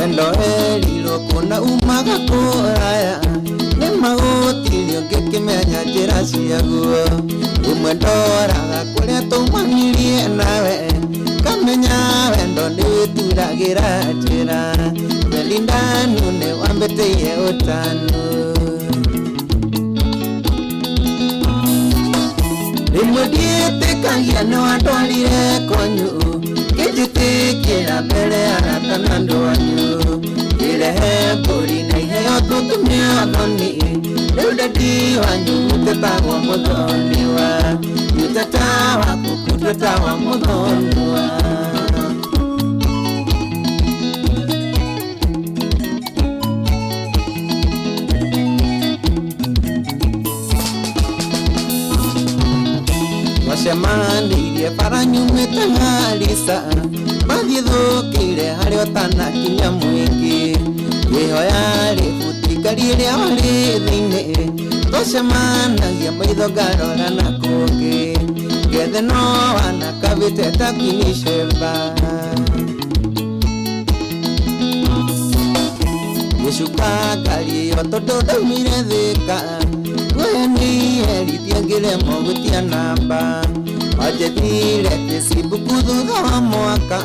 Wendo erirwo kũna umaga kũraya, nĩ magũtirio ngĩkĩmenya njĩra ciaguo. Rĩmwe ndoraga kũrĩa taumanirie nawe, ngamenya wendo nĩwĩturagĩra njĩra. Belindanu nĩwambĩtĩire ũtanu. Rĩmwe ndiĩtĩkagia nĩwandwarire kwanyu, ngĩnjĩtĩkĩra mbere ya arata na andũ anyu. Ngĩrehe mbũri na iheo tũtumie ũthoni, rĩu ndadi wanyu gũtetagwo mũthoniwa, gũteta waku gũtetagwo mũthoniwa. Twacemanĩirie bara nyumĩte Garissa, bathiĩ thũkĩire harĩa ũtanakinya mũingĩ. Ngĩhoya rĩbuti ngari ĩrĩa warĩ thĩinĩ, twacemanagia maitho ngarora na kũngĩ. Ngethe no wanakabĩte ta Queen Sheba. Ngĩcuka ngari ĩyo tondũ ndaumire Thĩka, guoya nĩherithia ngĩremwo gũtia namba. Wanjethire Facebook thutha wa mwaka,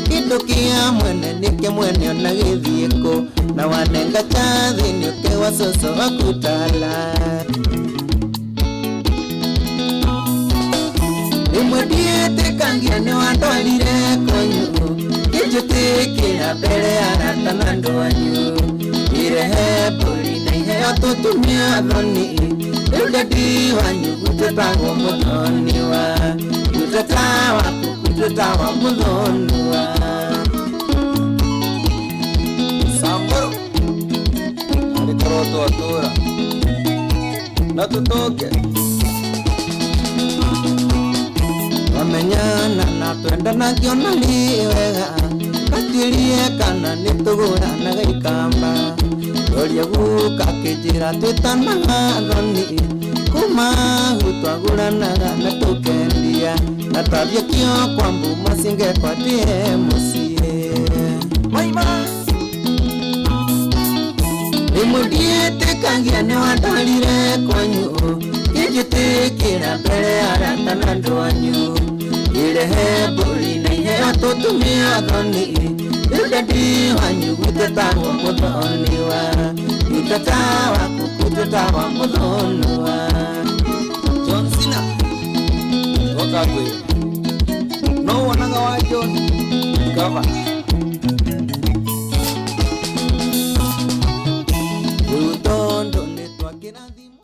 kĩndũ kĩa mwene nĩkĩo mwene ona gĩthiĩ kũ, na wanenga chathi nĩũke gwa cũcũ waku Tala. Rĩmwe ndiĩtĩkagia nĩwandwarire kwanyu, ngĩnjĩtĩkĩra mbere ya arata na andũ anyu. Ngĩrehe mbũri na iheo tũtumie ũthoni, rĩu ndadi wanyu gũtetagwo mũthoniwa, gũteta waku gũtetagwo mũthoniwa. Samburu arĩkorwo twatũra na tũtonge. Twamenyana na twendana ngĩona rĩ wega, ngatuĩrie kana nĩtũgũranaga ikamba. Ndoria guka akĩnjĩra twĩtanaga thoni, kuma hau twagũranaga na tũkendia, na twathiĩ kĩo kwa mbuma cingekwa ndĩe mũciĩ. Maima. Rĩmwe ndiĩtĩkagia nĩwandwarire kwanyu, ngĩnjĩtĩkĩra mbere ya arata na andũ anyu. Ngĩrehe mbũri na iheo tũtumie ũthoni, rĩu ndadi wanyu gũtetagwo mũthoniwa, gũteta waku gũtetagwo mũthoniwa. John Cena toka ngwĩra no wonaga wa John gavana. Rĩu tondũ nĩtwakĩrathimwo.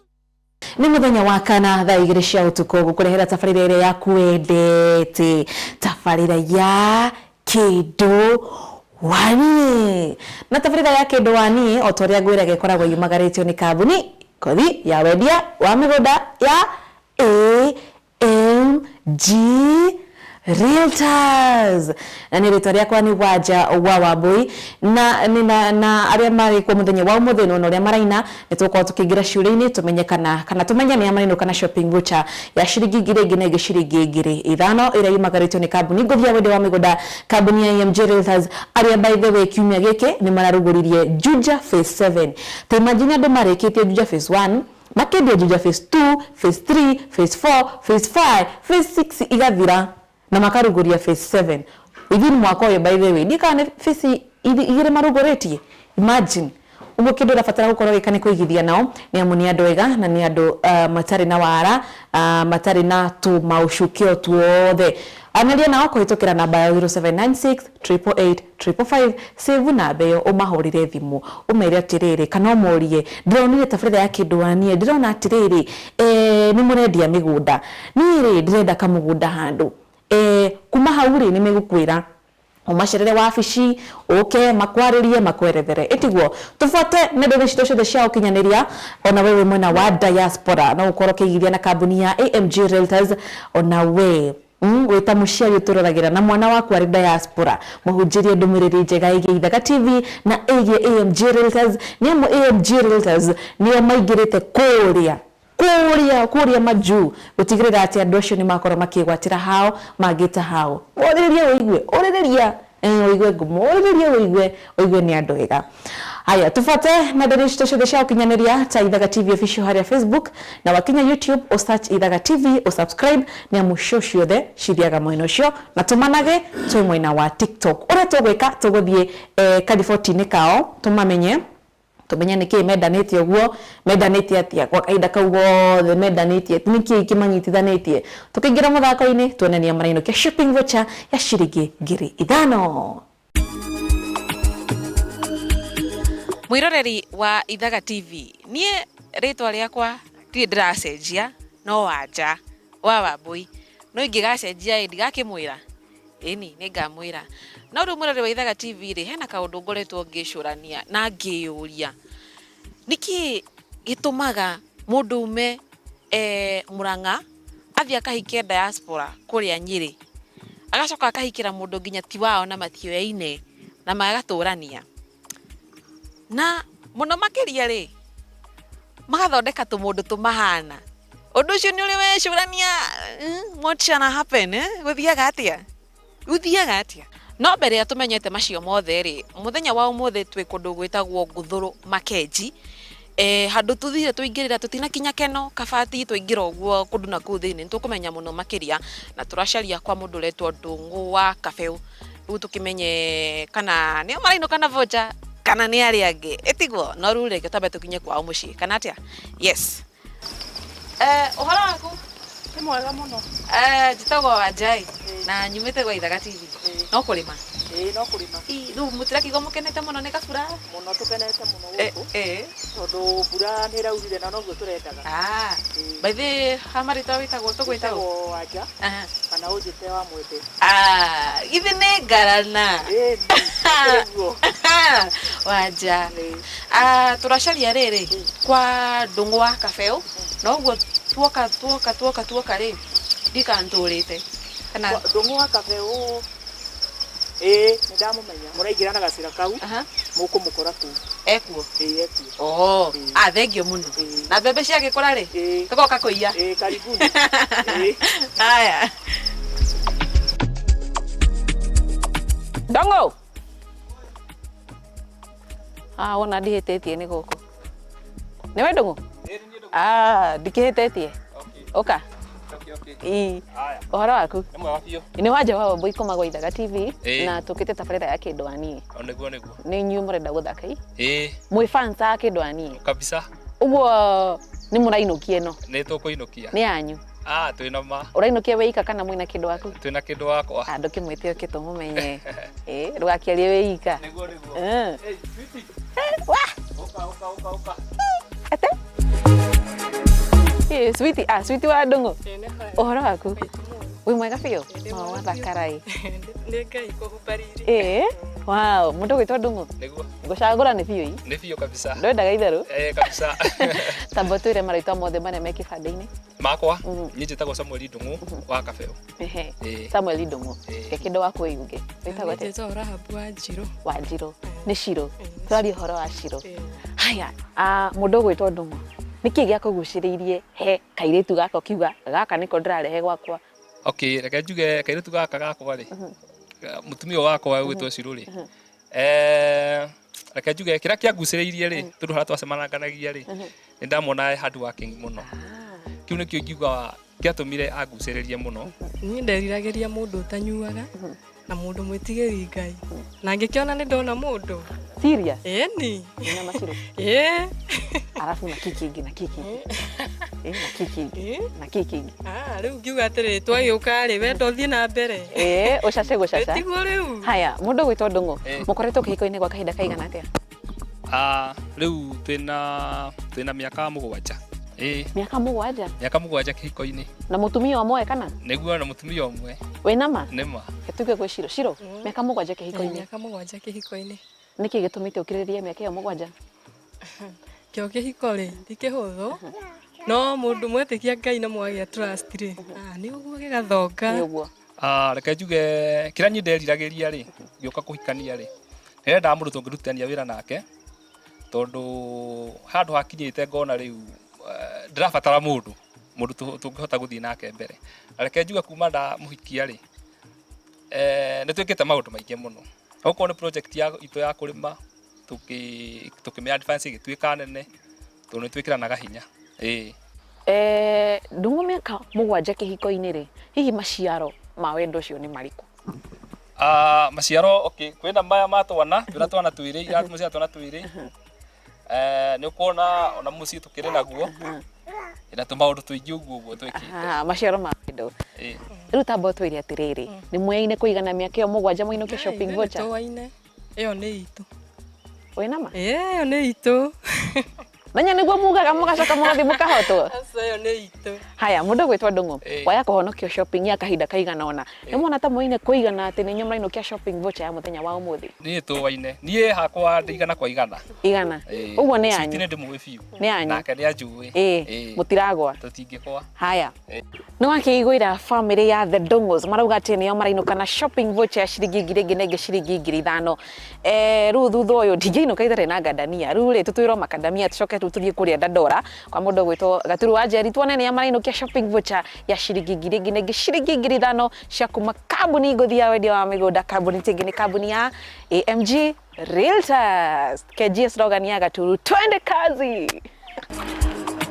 Nĩ mũthenya wa kana thaa 2 cia ũtukũ, gũkũrehera tabarĩra ĩrĩa yaku wendete, tabarĩra ya Kĩndũ Waniĩ. Na tabarĩra ya Kĩndũ Waniĩ, o ta ũrĩa ngwĩraga, ĩkoragwo yumagarĩtio nĩ kambuni kothi ya wendia wa mĩgũnda ya AMG Realtors. Na nĩ rĩtwa rĩakwa nĩ Wanja wa Wambui, na nĩ na arĩa marĩ kuo mũthenya wa ũmũthĩ nona ũrĩa maraina, nĩ tũgũkorwo tũkĩingĩra ciũria-inĩ tũmenye kana tũmenye nĩa marinũka na shopping voucher ya ciringi 1000 na ĩngĩ ciringi 5000 ĩrĩa yumagarĩtio nĩ kambuni ngũthi ya wendia wa mĩgũnda, kambuni ya AMG Realtors, arĩa by the way kiumia gĩkĩ nĩ mararugũririe Juja Phase 7. Ta imagine andũ marĩkĩtie Juja Phase 1, makendia Juja Phase 2, Phase 3, Phase 4, Phase 5, Phase 6 igathira, na makarugũria Phase 7 within mwaka ũyũ. By the way, ndiĩ kana nĩ phase 2 marugũrĩtie. Imagine ũguo. Kĩndũ ũrabatara gũkorwo ũgĩka nĩ kũigithia nao, nĩ amu nĩ andũ ega na nĩ andũ matarĩ na wara, matarĩ na tũmaũcukio tuothe. Anaria nao kũhĩtũkĩra namba ya 0796 888 555. Save namba ĩyo, ũmahũrĩre thimũ, ũmere atĩrĩrĩ, kana ũmorie, "Ndĩronire tabarĩra ya Kĩndũ Waniĩ, ndĩrona atĩrĩrĩ, nĩ mũrendia mĩgũnda, niĩ rĩ ndĩrenda kamũgũnda handũ." Kuma hau rĩ, nĩ megũkwĩra ũmacerere wabici, ũke makwarĩrie, makwerethere. Ĩtiguo tũbuate nenda-inĩ citũ ciothe cia ũkinyanĩria. Ona we wĩ mwena wa diaspora, no ũkorwo ũkĩigithia na kambuni ya AMG Realtors. Ona we wĩ ta mũciari ũtũroragĩra na mwana waku arĩ diaspora, mũhunjĩrie ndũmĩrĩri njega ĩgiĩ Ithaga TV na ĩgiĩ AMG Realtors, nĩ amu AMG Realtors nĩo maingĩrĩte kũrĩa kũrĩa kũrĩa majuu gũtigĩrĩra atĩ andũ acio nĩ makorwo makĩgwatĩra hao mangĩta hao. Ũrĩrĩria ũigue, ũrĩrĩria. Ũigue ngũmũrĩrĩrie ũigue ũigue nĩ andũ ega. Haya, tufuate na ndari citũ ciothe cia ũkinyanĩria ta Ithaga TV Official harĩa Facebook, na wakinya YouTube ũ search Ithaga TV ũ subscribe, nĩ amu show ciothe cithiaga mwena ũcio, na tũmanage twĩ mwena wa TikTok. Ũrĩa tũgwĩka, tũgũthiĩ kariboti-inĩ kao tũmamenye, tũmenye nĩkĩĩ mendanĩte ũguo, mendanĩte atĩa gwa kahinda kau gothe mendanĩte, nĩkĩĩ kĩmanyitithanĩtie. Tũkĩingĩra mũthako-inĩ tuone nĩa marainũkia shopping voucher ya ciringi 5,000. Mwiroreri wa Ithaga TV, niĩ rĩtwa rĩakwa ndirĩ ndĩracenjia, no Wanja wa Wambũi, no ingĩgacenjia ĩ ndigakĩmwĩra? Ĩni nĩngamwĩra. No rĩu mwĩroreri wa Ithaga TV rĩ, hena kaũndũ ngoretwo ngĩcũrania na ngĩyũria, nĩkĩ gĩtũmaga mũndũ ume Murang'a athiĩ akahike diaspora kũrĩa Nyĩrĩ, agacoka akahikĩra mũndũ nginya ti wao na matioyaine na magatũrania, na mũno makĩria rĩ, magathondeka tũmũndũ tũmahana. Ũndũ ũcio nĩ ũrĩ wecũrania, what shall happen, gũthiaga atĩa? Gũthiaga atĩa? No mbere ya tũmenyete macio mothe rĩ, mũthenya wa ũmũthĩ twĩ kũndũ gwĩtagwo Ngũthũrũ Makenji, handũ tũthire twaingĩrĩra tũtinakinya Keno Kabati, twaingĩra ũguo kũndũ na kũu thĩinĩ, nĩ tũkũmenya mũno makĩria, na tũracaria kwa mũndũ ũretwo Ndũng'ũ wa Kabeũ, rĩu tũkĩmenye kana nĩo marainũka na voucher kana nĩ arĩa angĩ, ĩtiguo? No rĩu reke twambe tũkinye kwao mũciĩ, kana atĩa? Yes. Ũhoro waku? Nĩ mwega mũno. Njĩtagwo Wanjai na nyumĩte gwa Ithaga TV. No kũrĩma? Ĩĩ, no kũrĩma. Rĩu mũtirakĩigua mũkenete mũno nĩ kabura? Mũno, tũkenete mũno gũkũ tondũ mbura nĩ ĩraurire na noguo tũrendaga. By the way, ha marĩtwa wĩtagwo, tũgwĩtagwo? Njĩtagwo Wanja kana ũnjĩte wa Mwende. Githĩ nĩ ngarana? Ĩĩ, nĩguo. Wanja. Tũracaria rĩrĩ kwa Ndũng'ũ wa Kabeũ, na ũguo tuoka tuoka tuoka tuoka rĩ, ndiũĩ kana nĩtũrĩte kana. Ndũng'ũ wa Kabeũ, ĩĩ nĩ ndamũmenya. Mũraingĩra na gacĩra kau, mũkũmũkora kũu. Ekuo? Ĩĩ, ekuo. Oh, thengio mũno. Na mbembe ciagĩkũra rĩ, tũgoka kũiya. Ĩĩ, karibuni. Ĩĩ. Haya. Ndũng'ũ. Wona ndihĩtĩtie nĩ gũkũ. Nĩwe Ndũng'ũ? Ndikĩhĩtĩtie. Ũka. Ii. Ũhoro waku? Nĩ mwega biũ. Nĩ Wanja wa Wambũi kuma gwa Ithaga TV Ĩĩ. na tũkĩte tabarĩra ya Kĩndũ Anie. O nĩguo nĩguo. Nĩ inyuĩ mũrenda gũthaka i? Ĩĩ. Mwĩ fans a Kĩndũ Anie? Kabisa. Ũguo nĩ mũrainũkia ĩno? Nĩ tũkũinũkia. Nĩ yanyu? Twĩna ma. Ũrainũkia wĩ ika kana mwĩna kĩndũ waku? Twĩna kĩndũ wakwa. Ndũkĩmwĩte ũke tũmũmenye. Ĩĩ, ndũgakĩarie wĩ ika. Nĩguo nĩguo. Hey, sweetie. Wa. Ũka ũka ũka ũka. Ate? Sweetie, sweetie wa Ndũng'ũ. Ũhoro waku? Wĩ mwega biũ? Oh, wathakara ĩ. Nĩ Ngai kũhumba riri. Ĩĩ. Wow, mũndũ ũgwĩtwo Ndũng'ũ. Nĩguo. Ngũcagũra nĩ biũ ii. Nĩ biũ kabisa. Ndwendaga itherũ? Kabisa. Tamba ũtwĩre marĩtwa mothe marĩa me kĩbandĩ-inĩ. Makwa, niĩ njĩtagwo Samuel Ndũng'ũ wa Kabeũ. Samuel Ndũng'ũ. Reke kĩndũ waku wĩyunge. Wĩtagwo atĩa? Njĩtagwo Rahabu Wanjirũ. Wanjirũ. Nĩ Shiro. Tũraria ũhoro wa Shiro. Haya, mũndũ ũgwĩtwo Ndũng'ũ, nĩkĩ gĩakũgucĩrĩirie he kairĩtu gaka ũkiuga gaka nĩko ndĩrarehe gwakwa? Okay, reke njuge kairĩtu gaka gakwa rĩ, mũtumia wakwa ũgwĩtwo Shiro rĩ, reke njuge kĩrĩa kĩangucĩrĩirie rĩ, tondũ harĩa twacemananganagia rĩ, nĩ ndamona e hard working mũno. Kĩu nĩkĩo ingiuga kĩatũmire angucĩrĩrie mũno. Niĩ nderiragĩria mũndũ ũtanyuaga na mũndũ mwĩtigĩri Ngai. Na ngĩkĩona nĩ ndona mũndũ. Serious? Ĩni. Nĩ macirũ. Ĩĩ. Arabu na kĩ kĩngĩ, na kĩ kĩngĩ? Na kĩ kĩngĩ? Na kĩ kĩngĩ? Rĩu ngiuga atĩrĩ, twagĩũka rĩ, wenda ũthiĩ na mbere. Ĩĩ, ũcace gũcaca. Tiguo rĩu. Haya, mũndũ ũgwĩtwo Ndũng'ũ, mũkoretwo kĩhiko-inĩ gwa kahinda kaigana atĩa? Rĩu twĩna mĩaka 7. Ĩĩ. Mĩaka 7? Mĩaka 7 kĩhiko-inĩ. Na mũtumia ũmwe kana? Nĩguo, na mũtumia ũmwe. Wĩna ma? Nĩ ma. Reke tuge gwĩ Shiro. Shiro, mĩaka 7 kĩhiko-inĩ. Mĩaka 7 kĩhiko-inĩ. Nĩkĩ gĩtũmĩte ũkirĩrĩrie mĩaka ĩyo 7? Kĩo kĩhiko rĩ, ti kĩhũthũ. No mũndũ mwetĩkia Ngai na mwagĩa trust rĩ, nĩ ũguo gĩgathonga. Nĩ ũguo. Reke njuge kĩrĩa niĩ nderiragĩria rĩ, ngĩũka kũhikania rĩ, nĩndendaga mũndũ tũngĩrutithania wĩra nake, tondũ handũ hakinyĩte ngona rĩu ndĩrabatara mũndũ tũngĩhota gũthiĩ nake mbere. Na reke njuge kuma ndamũhikia rĩ, Nĩ twĩkĩte maũndũ maingĩ mũno. Okorwo nĩ project ya itũ ya kũrĩma, tũkĩmĩ advance ĩgĩtuĩka nene, tondũ nĩ twĩkĩranaga hinya. Ĩĩ. Ndung'u mĩaka 7 kĩhiko-inĩ rĩ, hihi maciaro ma wendo ũcio nĩ marĩkũ? Maciaro, okay, kwĩna maya ma twana, twĩna twana twĩrĩ, irathimo cia twana twĩrĩ. Nĩ ũkuona ona mũciĩ tũkĩrĩ naguo. Na tũmaũndũ tũingĩ ũguo ũguo twĩkĩte. Maciaro ma wendo. Rĩu tamba ũtwĩre atĩrĩrĩ, nĩ mweine kũigana mĩaka ĩyo 7 mũinũke shopping voucher? Tũwaine. Ĩyo nĩ itũ. Wĩna ma? Ĩĩ, ĩyo nĩ itũ. Menya nĩguo mugaga mũgacoka mũgathiĩ mũkahotwo. Aca, ĩyo nĩ itũ. Haya, mũndũ ũgwĩtwo Ndung'u, waya kũhonokio shopping ya kahinda kaigana ũna. Nĩ muona ta mwaine kũigana atĩ nĩ inyuĩ mũrainũkia shopping voucher ya mũthenya wa ũmũthĩ? Niĩ tũwaine. Niĩ hakwa ndĩ igana kwa igana. Igana? Ũguo nĩ yanyu? Sweet nĩ ndĩmũĩ biũ. Nĩ yanyu? Nake nĩ anjũĩ. Mũtiragwa? Tũtingĩgwa. Haya. Nĩ wakĩiguĩra family ya The Ndung'us marauga atĩ nĩo marainũka na shopping voucher ya ciringi ngiri ĩngĩ na ĩngĩ ciringi 5,000. Rĩu thutha ũyũ ndingĩinũka itarĩ na ngandamia. Rĩu rĩ tũtwĩrwo makandamia tũcoke rĩu tũthiĩ kũrĩa Dandora kwa mũndũ ũgwĩtwo Gaturu wa Njeri tuone nĩa marainũkia shopping voucher ya ciringi ngiri ĩngĩ na ĩngĩ ciringi 5,000 cia kuma kambuni ngũthi ya wendia wa mĩgũnda. Kambuni ĩngĩ nĩ kambuni ya AMG Realtors. Kenjie slogan ya Gaturu, twende kazi.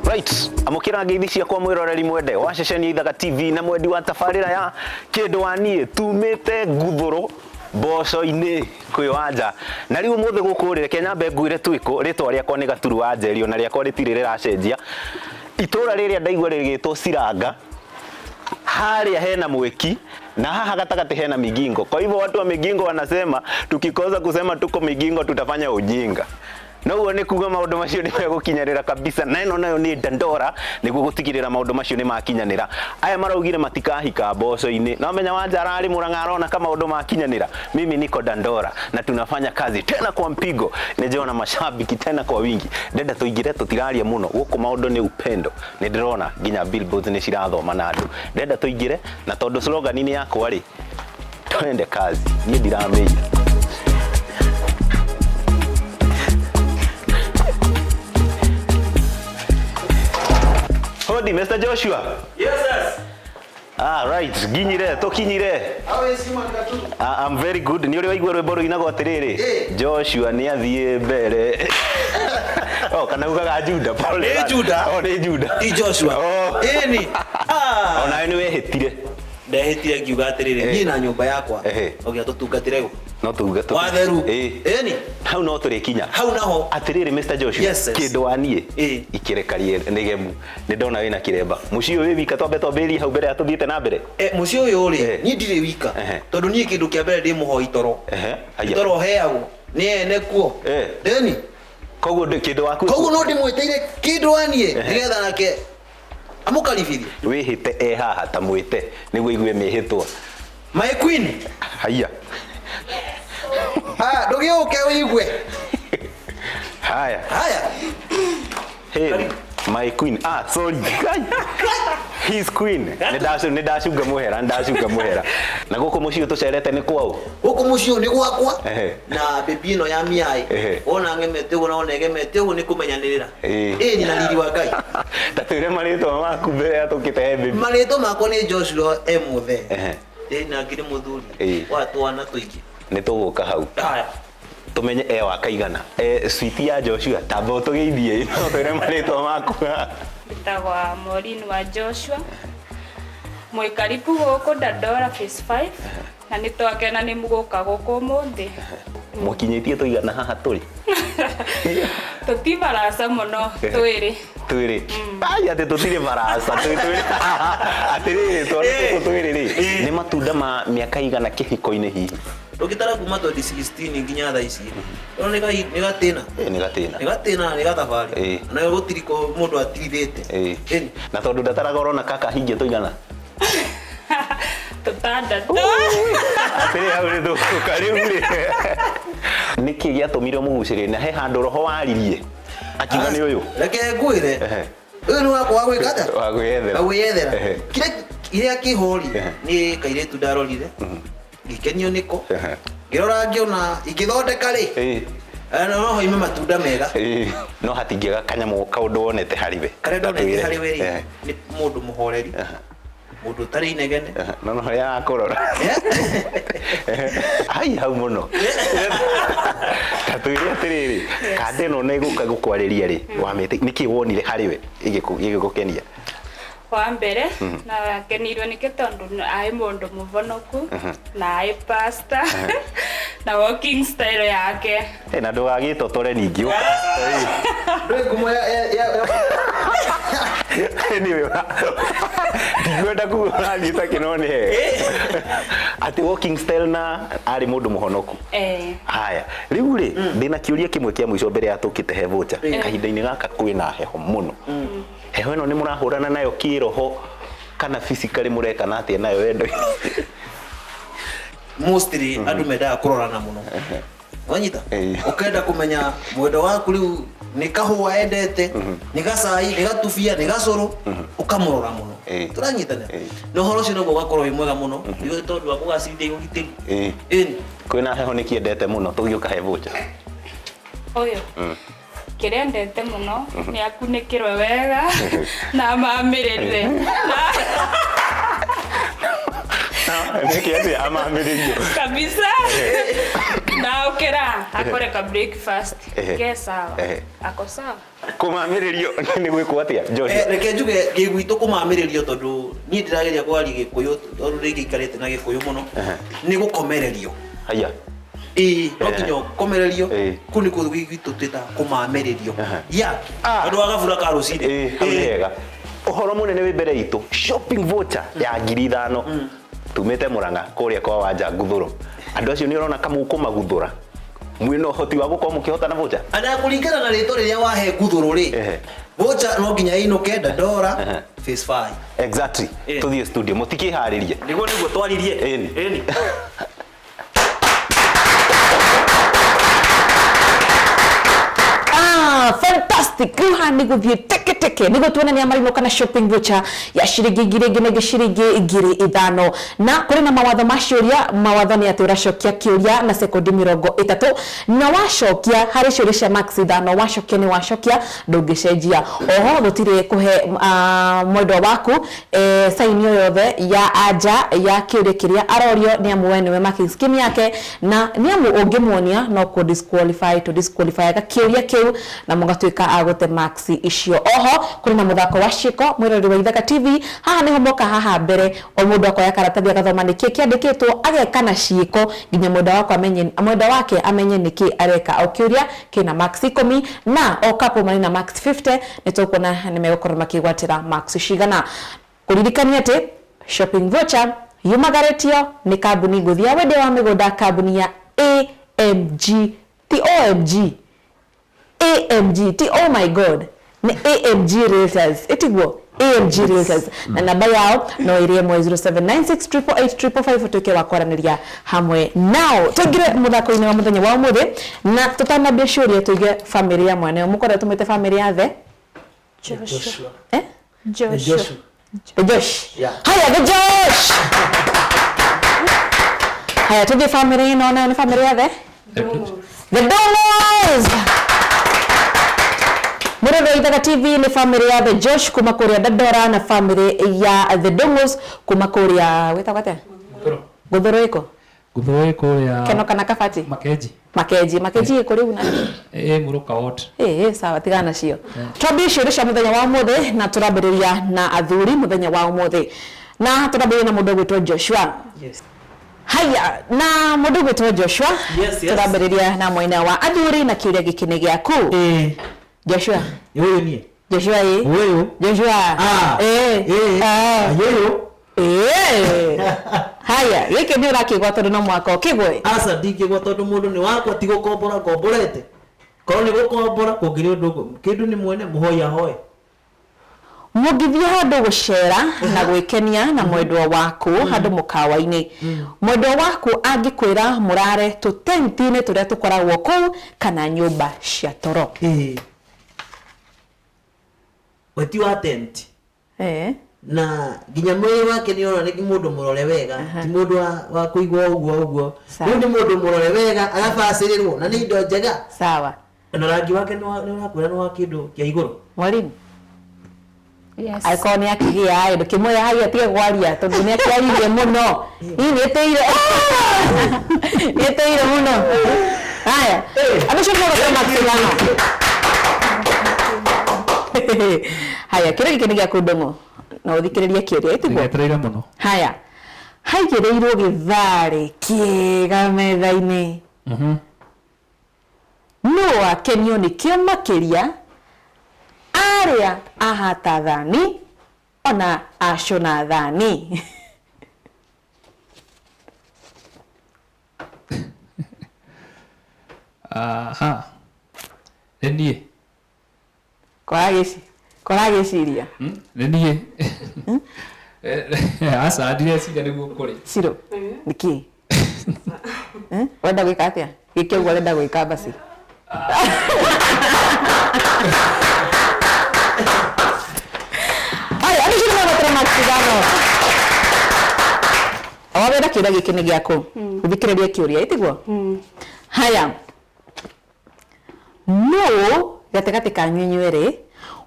Right, amũkĩra ngeithi ciakwa mwĩroreri mwende wa ceceni ya Ithaga TV na mwendi wa tabarĩra ya kĩndũ wa niĩ tumĩte nguthũrũ mboco-inĩ kwĩ wanja na rĩu ũmũthĩ gũkũ rĩ reke nyambe ngwĩre twĩkũ rĩtwa rĩakwa nĩ Gaturu wa Njeri ona rĩakwa rĩtirĩ rĩracenjia itũra rĩrĩa ndaigua rĩgĩtwo Ciranga harĩa hena mweki na haha gatagatĩ hena migingo. Kwa hivyo watu wa migingo wanasema tukikosa kusema tuko migingo tutafanya ujinga. Noguo nĩ kuga maũndũ macio nĩ megũkinyanĩra kabisa na ĩno nayo nĩ Dandora nĩguo gũtigĩrĩra maũndũ macio nĩ makinyanĩra. Aya maraugire matikahika mboco-inĩ. Na menya wanja ararĩ Murang'a arona kama maũndũ makinyanĩra. Mimi niko Dandora na tunafanya kazi tena kwa mpigo. Nĩnjona mashabiki tena kwa wingi. Ndenda tũingĩre tũtiraria mũno. Gũkũ maũndũ nĩ upendo. Nĩ ndĩrona nginya billboards nĩ cirathoma na andũ. Ndenda tũingĩre na tondũ slogan nĩ yakwa rĩ, twende kazi. Niĩ ndiramĩiya. Hodi, Mr. Joshua. Yes, yes. Right. Nginyire, tũkinyire. How is you, man, Gaturu? I'm very good. Nĩ ũrĩ waigua rwĩmbo rũinagwo atĩrĩrĩ? Joshua nĩ athiĩ mbere. Oh, kana ugaga Juda, pole. Nĩ Juda. Oh, nĩ Juda. Ti Joshua. Oh. Ĩni. Onawe nĩ wehĩtire. Ndehĩtire ngiuga atĩrĩrĩ, niĩ na nyũmba yakwa. Ogia tũtungatĩre gũ. No tuge tu. Watheru. Ĩni. Hau no tũrĩkinya. Hau naho. Atĩrĩrĩ Mr. Joshua. Yes, yes. Kĩndũ wa niĩ. Ikĩrekarie nĩgemu. Nĩ ndona wĩna kĩremba. Mũciĩ ũyũ wĩ wika twambe twambĩrĩrie hau mbere ya tũthiĩte na mbere. Mũciĩ ũyũ rĩ, niĩ ndirĩ wika. Tondũ niĩ kĩndũ kĩa mbere ndĩ mũhoi toro. Haya. Toro heagwo. Nĩ ene kuo. Ĩni. Koguo ndĩ kĩndũ waku. Koguo no ndĩmwĩtĩire kĩndũ wa niĩ nĩgetha nake amũkaribithie. Wĩhĩte e haha ta mwĩte nĩguo igue mĩhĩtwa. My queen. Haya. Ndũgĩũke ũigue. Haya. Haya. Hey, my queen. Sorry. His queen. Nĩ ndacunga mũhera, nĩ ndacunga mũhera. Na gũkũ mũciĩ tũcerete nĩ kwao? Gũkũ mũciĩ nĩ gwakwa. Na baby ĩno ya miai. Wona ng'emete ũguo na wona ĩgemete ũguo nĩ kũmenyanĩrĩra. Ĩni na riri wa Ngai. Ta twĩre marĩtwa maku mbere ya tũkĩte he baby. Marĩtwa makwa nĩ Joshua M. Muthee. Ĩni na ngĩrĩ mũthuri wa twana tũingĩ. Nĩ tũgũka hau. Haya. Tumenye e wa kaigana. Sweet ya Joshua tamba ũtũgeithie no twĩre marĩtwa maku. Njĩtagwo Maureen wa Joshua. Mwĩkaribu gũkũ Dandora Phase 5 na nĩ twakena nĩ mũgũka gũkũ ũmũthĩ. Mũkinyĩtie tũigana haha tũrĩ? Tũti baraca mũno twĩrĩ. Twĩrĩ. Ai, atĩ tũtirĩ baraca, twĩrĩ. Atĩrĩrĩ, twana tũtũ twĩrĩ rĩ, nĩ matunda ma mĩaka igana kĩhiko-inĩ hihi? Ũngĩtara kuma 2016 nginya thaa ici, ũrona nĩ gatĩna. Nĩ gatĩna. Nĩ gatĩna na nĩ gathabarĩ. Na gũtirĩ mũndũ atirithĩte. Na tondũ ndataraga ũrona kaka hingia tũigana? Tũtandatũ. Atĩrĩ hau nĩ tũgũka rĩu rĩ. Nĩkĩ gĩatũmire ũmũgucĩrĩrie na he handũ roho waririe? Akiuga nĩ ũyũ. Reke ngwĩre. Ũyũ nĩ wakwa wa gwĩka atĩa? Wa gwĩyethera. Wa gwĩyethera. Kĩrĩa kĩho rĩ, nĩ kairĩtu ndarorire. Ngĩkenio nĩko. Ngĩrora ngĩona ingĩthondeka rĩ. No hoime matunda mega. No hatingĩaga kanyamũ kaũndũ wonete harĩ we. Karĩa ndonete harĩ we rĩ, nĩ mũndũ mũhoreri. Mũndũ ũtarĩ inegene. No no harĩa akũrora. Ai hau mũno. Ta twĩre atĩrĩrĩ, kanda ĩno nĩ gũka gũkwarĩria rĩ, wamĩte nĩkĩ wonire harĩ we ĩgĩgũkenia? Wa mbere na akenirwe nĩkĩ tondũ aĩ mũndũ mũvonoku na aĩ pastor na walking style yake. Eh, na ndũgagĩtotore ningĩ ũka. Ndũĩ ngumo ya ya ya Anyway, ndikwenda kuga ũrathiĩ ta kĩno nĩ hega. Atĩ walking style na arĩ mũndũ mũhonoku. Eh. Haya, rĩu rĩ, ndĩna kĩũria kĩmwe kĩa mũico mbere ya tũkĩte he voucher. Kahinda-inĩ gaka kwĩna heho mũno. Heho ĩno nĩ mũrahũrana nayo kĩroho kana physically mũrekana atĩa nayo wendo-inĩ? Mostly andũ mendaga kũrorana mũno, wanyita? Ũkenda kũmenya mwendo waku rĩu nĩ kahũa endete, nĩ gacai, nĩ gatubia, nĩ gacũrũ, ũkamũrora mũno. Tũranyitana na ũhoro ũcio noguo ũgakorwo wĩ mwega mũno nĩguo tondũ wa kũgacĩrithia ũgitĩri. Ĩni. Kwĩna heho nĩ kĩendete mũno tũgĩũka he voucher. Ũyũ kĩrĩa endete mũno nĩ akunĩkĩrwe wega na mamĩrĩre. Nĩkĩ atĩ amamĩrĩrio? Kabisa, na ũkĩra akore ka breakfast ke sawa, ako sawa. Kũmamĩrĩrio nĩ gwĩkwo atĩa, Joshua? Reke njuge gĩgwitũ kũmamĩrĩrio, tondũ niĩ ndĩrageria kwaria gĩkũyũ tondũ rĩngĩ ikarĩte na gĩkũyũ mũno, nĩ gũkomererio. Haya. Ĩĩ, no nginya ũkomererio. Kũu nĩkuo gwitũ twĩtaga kũmamĩrĩrio ya tondũ wa gabura ka rũcinĩ. Hau nĩ hega. Ũhoro mũnene wĩ mbere itũ, shopping voucher ya 5,000 tumĩte Mũrang'a kũrĩa kwa Wanja Nguthũro. Andũ acio nĩ ũrona kamũkũmaguthũra, mwĩna ũhoti wa gũkorwo mũkĩhotana voucher? Ana kũringana na rĩtwa rĩrĩa wahe nguthũrũ rĩ, voucher no nginya ĩinũke Dandora Phase 5. Exactly. Tũthiĩ studio, mũtikĩharĩrie. Nĩguo twaririe. Ĩni. Ĩni. Ah, fantastic. Rĩu haha nĩ gũthiĩ teke teke nĩguo tuone nĩa marinũka na shopping voucher ya ciringi 1,000 na ĩngĩ ciringi 5,000. Na kũrĩ na mawatho ma ciũria. Mawatho nĩ atĩ ũracokia kĩũria na sekondi 30, na wacokia harĩ ciũria cia max 5, wacokia nĩ wacokia, ndũngĩcenjia. Oho gũtirĩ kũhe mwendwa waku saini o yothe ya anja ya kĩũria kĩrĩa arorio, nĩ amu we nĩwe marking scheme yake, na nĩ amu ũngĩmuonia no kũ disqualify to disqualify kĩũria kĩu na mũgatuĩka a gũte marks icio. Oho kũrĩ na mũthako wa ciĩko. Mwĩroreri wa Ithaka TV, haha nĩho moka haha mbere, o mũndũ akoya karatathi agathoma nĩkĩ kĩandĩkĩtwo, ageka na ciĩko nginya mwendwa wakwa amenye, mwendwa wake amenye nĩkĩ areka. O kĩũria kĩna marks 10, na o couple marĩ na marks 50. Nĩ tũkuona nĩ megũkorwo makĩgwatĩra marks cigana. Kũririkania atĩ shopping voucher yumagarĩtio nĩ kambuni ngũthi ya wendia wa mĩgũnda, kambuni ya AMG, ti OMG, AMG, ti oh my god, nĩ AMG Realtors, ĩtiguo AMG Realtors, na namba yao no ĩrĩ ĩmwe 0796888555, ũtuĩke wa kwaranĩria hamwe nao. Tũingĩre mũthako-inĩ wa mũthenya wa ũmũthĩ, na tũtanambia ciũria tũige bamĩrĩ ya mwena ũyũ mũkorwo tũmĩte bamĩrĩ ya the Joshua. Eh? Joshua. The Josh. Yeah. Haya, the Josh. Haya, tuthiĩ bamĩrĩ ĩno nayo nĩ bamĩrĩ ya the The Donors. Mũrori wa Ithaka TV, nĩ bamĩrĩ ya The Josh kuma kũrĩa Dandora na bamĩrĩ ya The Dongos kuma kũrĩa gwĩtagwo atĩa? Nguthũrũ ĩkũ? Nguthũrũ ĩ kũrĩa Keno kana Kabati? Makenji. Makenji, Makenji ĩkũ rĩu na? Ĩ Mũrũka ward. Ĩĩ, sawa, tigana nacio. Twambie ciũria cia mũthenya wa ũmũthĩ, na tũrambĩrĩria na athuri mũthenya wa ũmũthĩ. Na tũrambĩrĩria na mũndũ ũgwĩtwo Joshua. Yes. Haya, na mũndũ ũgwĩtwo Joshua, Yes. tũrambĩrĩria na mwena wa athuri, na kĩũria gĩkĩ nĩ gĩaku. Joshua. Ũyũ niĩ. Joshua ĩ. Ũyũ. Joshua. Ah. Ĩ. Ĩ. Ah. Ũyũ. Ĩ. Haya, gĩkĩ nĩ ũrakĩgwa tondũ no mwaka ũkĩgwe. Aca, ndingĩgwa tondũ mũndũ nĩ wakwa, ti gũkombora ngomborete. Korwo nĩ gũkombora kũngĩrĩ ũndũ ũguo, kĩndũ nĩ mwene mũhoi ahoe. Mũngĩthiĩ handũ gũcera na gwĩkenia na mwendwa waku handũ mũkawa-inĩ, mwendwa waku angĩkwĩra mũrare tũtenti-inĩ tũrĩa tũkoragwo kũu kana nyũmba cia toro? Ĩĩ. We ti wa tent. Na nginya mwĩrĩ wake nĩ ũrona nĩ mũndũ mũrore wega, ti mũndũ wa kũigwo ũguo ũguo. Sawa. Rĩu nĩ mũndũ mũrore wega, agabacĩrĩrwo na nĩ indo njega. Sawa. Na rangi wake nĩ ũrakwĩra nĩ wa kĩndũ kĩa igũrũ. Mwalimu. Yes. Angĩkorwo nĩ akĩgĩa ĩ ndũkĩmwĩre haya atige kwaria tondũ nĩ akĩaririe mũno. Ii nĩ ĩtĩire mũno. Haya, andũ acio megũtũma makĩgana. Haya, kĩũria gĩkĩ nĩ gĩaku Ndũng'ũ. Na ũthikĩrĩrie kĩũria, ĩtiguo? Ngetereire mũno. Haya, haigĩrĩirwo gĩtharĩ kĩega metha-inĩ. Nũ wakenio nĩkĩo makĩria arĩa ahata thani ona acũna thani? Aha. Nĩ niĩ. Koragĩciria. Nĩ niĩ. Aca ndireciria nĩguo kũrĩ. Ciro, nĩkĩ? Ũrenda gwĩka atĩa? Gĩke ũguo ũrenda gwĩka basi. Haya, andũ acio nĩmegwetera matigano. O wenda kĩũria gĩkĩ nĩ gĩaku. Ũthikĩrĩrie kĩũria, ĩtiguo? Haya. Nũ gatagatĩ kanyu inyuerĩ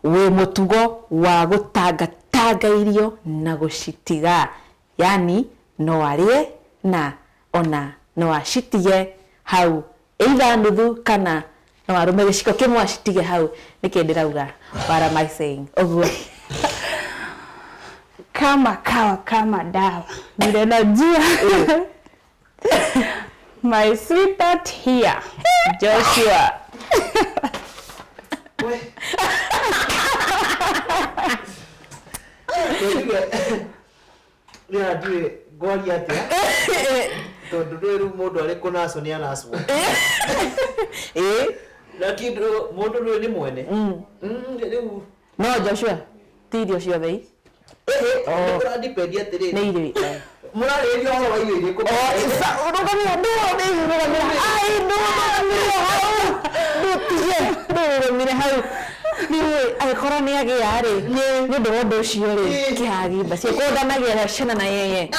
wĩ mũtugo wa gũtangatanga irio na gũcitiga, yani no arĩe na ona no acitige hau either nuthu kana no arũme gĩciko kĩmwe acitige hau. Nĩkĩ ndĩrauga? What am I saying? Ũguo. Kama kawa kama dawa. Vile najua. My sweetheart here, Joshua. Rĩra ndiũĩ ngwaria atĩa tondũ ndũĩ rĩu mũndũ arĩ kũnacwo nĩ anacwo. Na kĩndũ mũndũ ndũĩ nĩ mwene. Rĩu No Joshua, ti irio ciothe i. Kũrandipendi atĩrĩrĩ. Nĩ irio. Mũrarĩrĩria ũhoro wa irio irĩkũ? Rũgamĩra, ndũrũgamĩra. Ai, ndũrũgamĩre hau. Ndũtige, ndũrũgamĩre hau. Nĩũĩ, angĩkorwo nĩ agĩa rĩ, nĩ ũndũ wa ũndũ ũcio rĩ, kĩhagi basi. Korwo ndanagĩa ciana na yeye.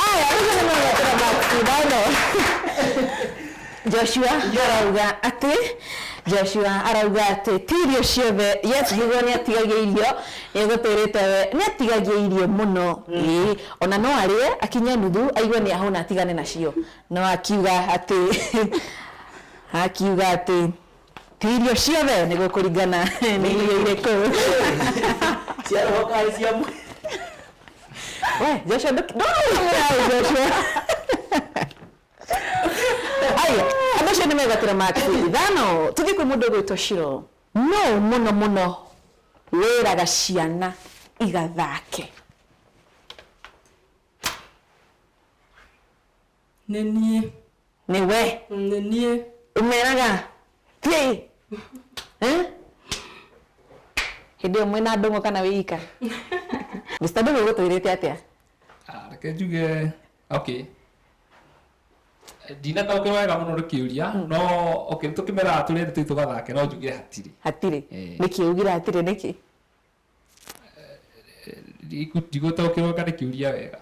Aya, rĩu nĩ megwetera maxithano. Joshua arauga atĩ Joshua arauga atĩ ti irio ciothe. Yes, nĩguo nĩ atigagia irio, nĩ egũtwĩrĩte we nĩ atigagia irio mũno. Ĩĩ, ona no arĩe akinye nuthu aigue nĩ ahũna atigane nacio. No akiuga atĩ ti irio ciothe nĩ gũkũringana nĩ irio irĩkũ. Cia roho kana cia mwĩrĩ? We, Joshua ndũrũgamĩre hau Joshua. Aya, andũ acio nĩ megwatĩra maksi ithano. Tũthiĩ kwĩ mũndũ ũgwĩtwo Shiro. No mũno mũno wĩraga ciana igathake. Nĩ niĩ. Nĩ we? Nĩ niĩ. Ũmeraga thiĩ. Hĩndĩ ĩyo mwĩna Ndũng'ũ kana wĩ ika? Mr. Ndũng'ũ ũgũtwĩrĩte atĩa? Reke njuge, okay. Ndinataũkĩrwo wega mũno nĩ kĩũria, no okay, nĩtũkĩmeraga tũrĩ erĩ tũthiĩ tũgathake, no njuge hatirĩ. Hatirĩ? Nĩkĩ ugire hatirĩ nĩkĩ? Ndigũtaũkĩrwo kana nĩ kĩũria wega.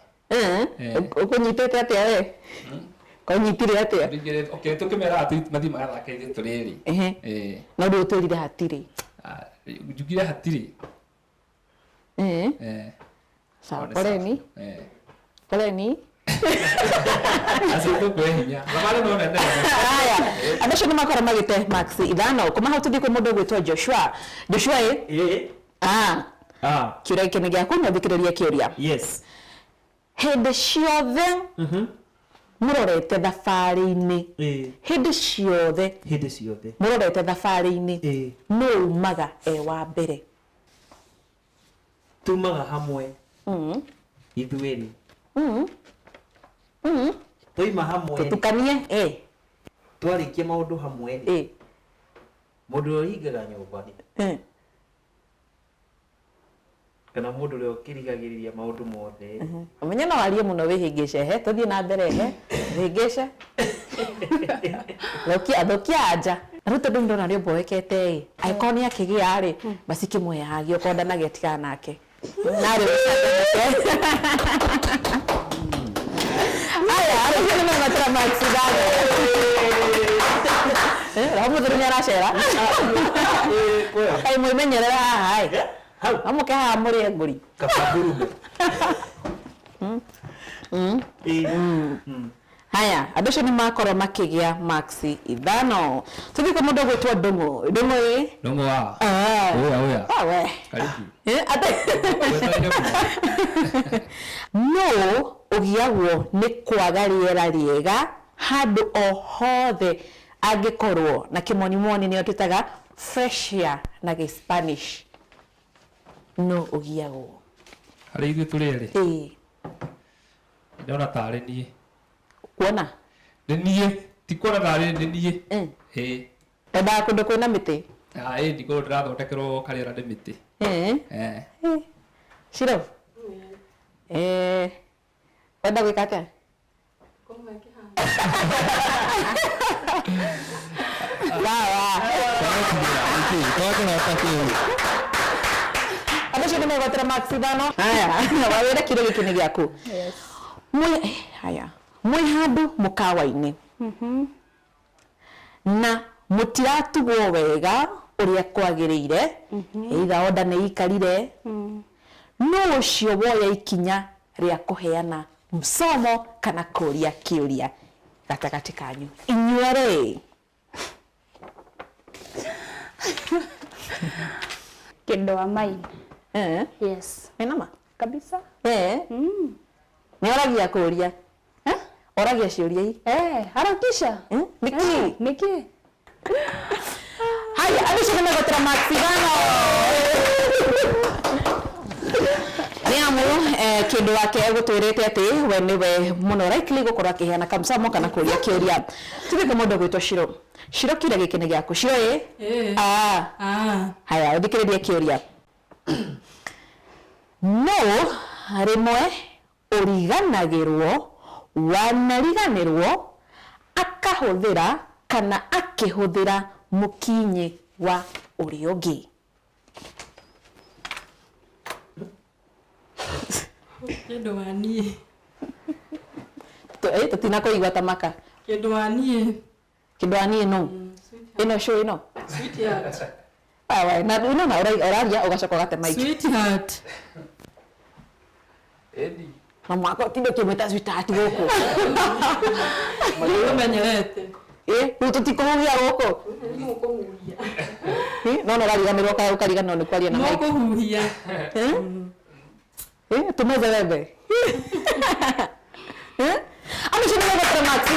Ũkũnyitĩte atĩa we? Kũnyitire atĩa? Okay, tũkĩmeraga mathiĩ magathake ithuĩ tũrĩ erĩ. No rĩu ũtwĩrire hatirĩ. Njugire hatirĩ. Sawa, poleni. Poleni. Acio tũkwe hinya. Thabarĩ no nene. Haya, andũ acio nĩ makorwo magĩte max ithano. Kuma hau tũthiĩ kwĩ mũndũ ũgwĩtwo Joshua. Joshua ĩ? Kĩũria gĩkĩ nĩ gĩaku, no ũthikĩrĩrie kĩũria. Yes. Hĩndĩ ciothe mũrorete thabarĩ-inĩ. Hĩndĩ ciothe. Hĩndĩ ciothe. Mũrorete thabarĩ-inĩ. Nũ umaga e wa mbere? Tumaga hamwe. Ithuerĩ. Twaima hamwe. Tũtukanie. Twarĩkia maũndũ hamwe rĩ. Mũndũ ũrĩa ũhingaga nyũmba rĩ. Kana mũndũ ũrĩa ũkĩrigagĩrĩria maũndũ mothe. Ũmenye no warie mũno wĩhĩngĩce he, tũthiĩ na mbere he, wĩhĩngĩce. Thũkia anja. Na rĩu tondũ nĩndona nĩ ũmboekete ĩ, angĩkorwo nĩ akĩgĩa rĩ, basi kĩmũheagie okorwo ndanagĩa tigana nake. Narĩ Aya, andũ acio nĩ mematĩra max ithano. Ũmũthĩ nĩ aracera. Kaĩ mwĩmenyerera haha ĩ. No mũke haha mũrĩe ngũri. Kaba ngurume. Haya, andũ acio nĩ makorwo makĩgĩa max 5. Tũthiĩ kwa mũndũ ũgwĩtwo Ndũng'ũ. Ndũng'ũ ĩ? Ndũng'ũ wa. Ah. Oya oya. Ah, we. Karibu. Ate. No ũgiagwo nĩ kwaga rĩera rĩega handũ o hothe angĩkorwo na kĩmonimoni nĩyo twĩtaga fresh air na gĩ-Spanish. No ũgiagwo. Harĩ ithuĩ tũrĩ erĩ. Ĩĩ. Ndĩrona tarĩ niĩ. Kuona? Nĩ niĩ. Ti kuona tarĩ nĩ niĩ. Ĩĩ. Wendaga kũndũ kwĩna mĩtĩ? Ĩĩ ndikorwo ndĩrathondekerwo karĩera nĩ mĩtĩ. Ĩĩ. Shiro? Wenda gwĩka atĩa? Sawa. Andũ acio nĩ megwatĩra max 5. Haya, wawĩra kĩrĩa gĩkĩ nĩ gĩaku. Haya, mwĩ handũ mũkawa-inĩ na mũtiratugwo wega ũrĩa kwagĩrĩire, either order nĩ ikarire, no ũcio woya ikinya rĩa kũheana msomo kana kũria kĩũria gatagatĩ kanyu inyuerĩ. Kĩndũ wa mine. Yes. Wĩna ma? Kabisa. Nĩ oragia kũria. Oragia ciũria i. Harakisha. Nĩkĩ? Nĩkĩ? Haya, andũ acio nĩ megwatĩra max 5. Nĩ amu kĩndũ wake egũtwĩrĩte atĩ we nĩwe mũno likely gũkorwo akĩheana kamsamo kana kũria kĩũria. Tũthiĩ kwa mũndũ ũgwĩtwo Shiro. Shiro kĩũria gĩkĩ nĩ gĩaku. Shiro ĩ? Haya, ũthikĩrĩrie kĩũria. No rĩmwe ũriganagĩrwo wanariganĩrwo akahũthĩra kana akĩhũthĩra mũkinyĩ wa ũrĩa ũngĩ. Kĩndũ wa niĩ. Tũtinakũigua ta maka. Kĩndũ wa niĩ. Kĩndũ wa niĩ nũ? Ĩno show ĩno? Sweetheart. Awa, na ĩno na ũraria ũgacoka ũgate mic. Sweetheart. Ĩni. Na mwako tinde ũkĩmwĩta sweetheart gũkũ. Ũmenyerete. Rĩu tũtikũhuhia gũkũ. Mũkũhuhia. No no ũrariganĩrwo ũkariganĩrwo nĩ kwaria na mic. Mũkũhuhia. Tumeze wembe. Andũ acio nĩ megwatĩra max 5.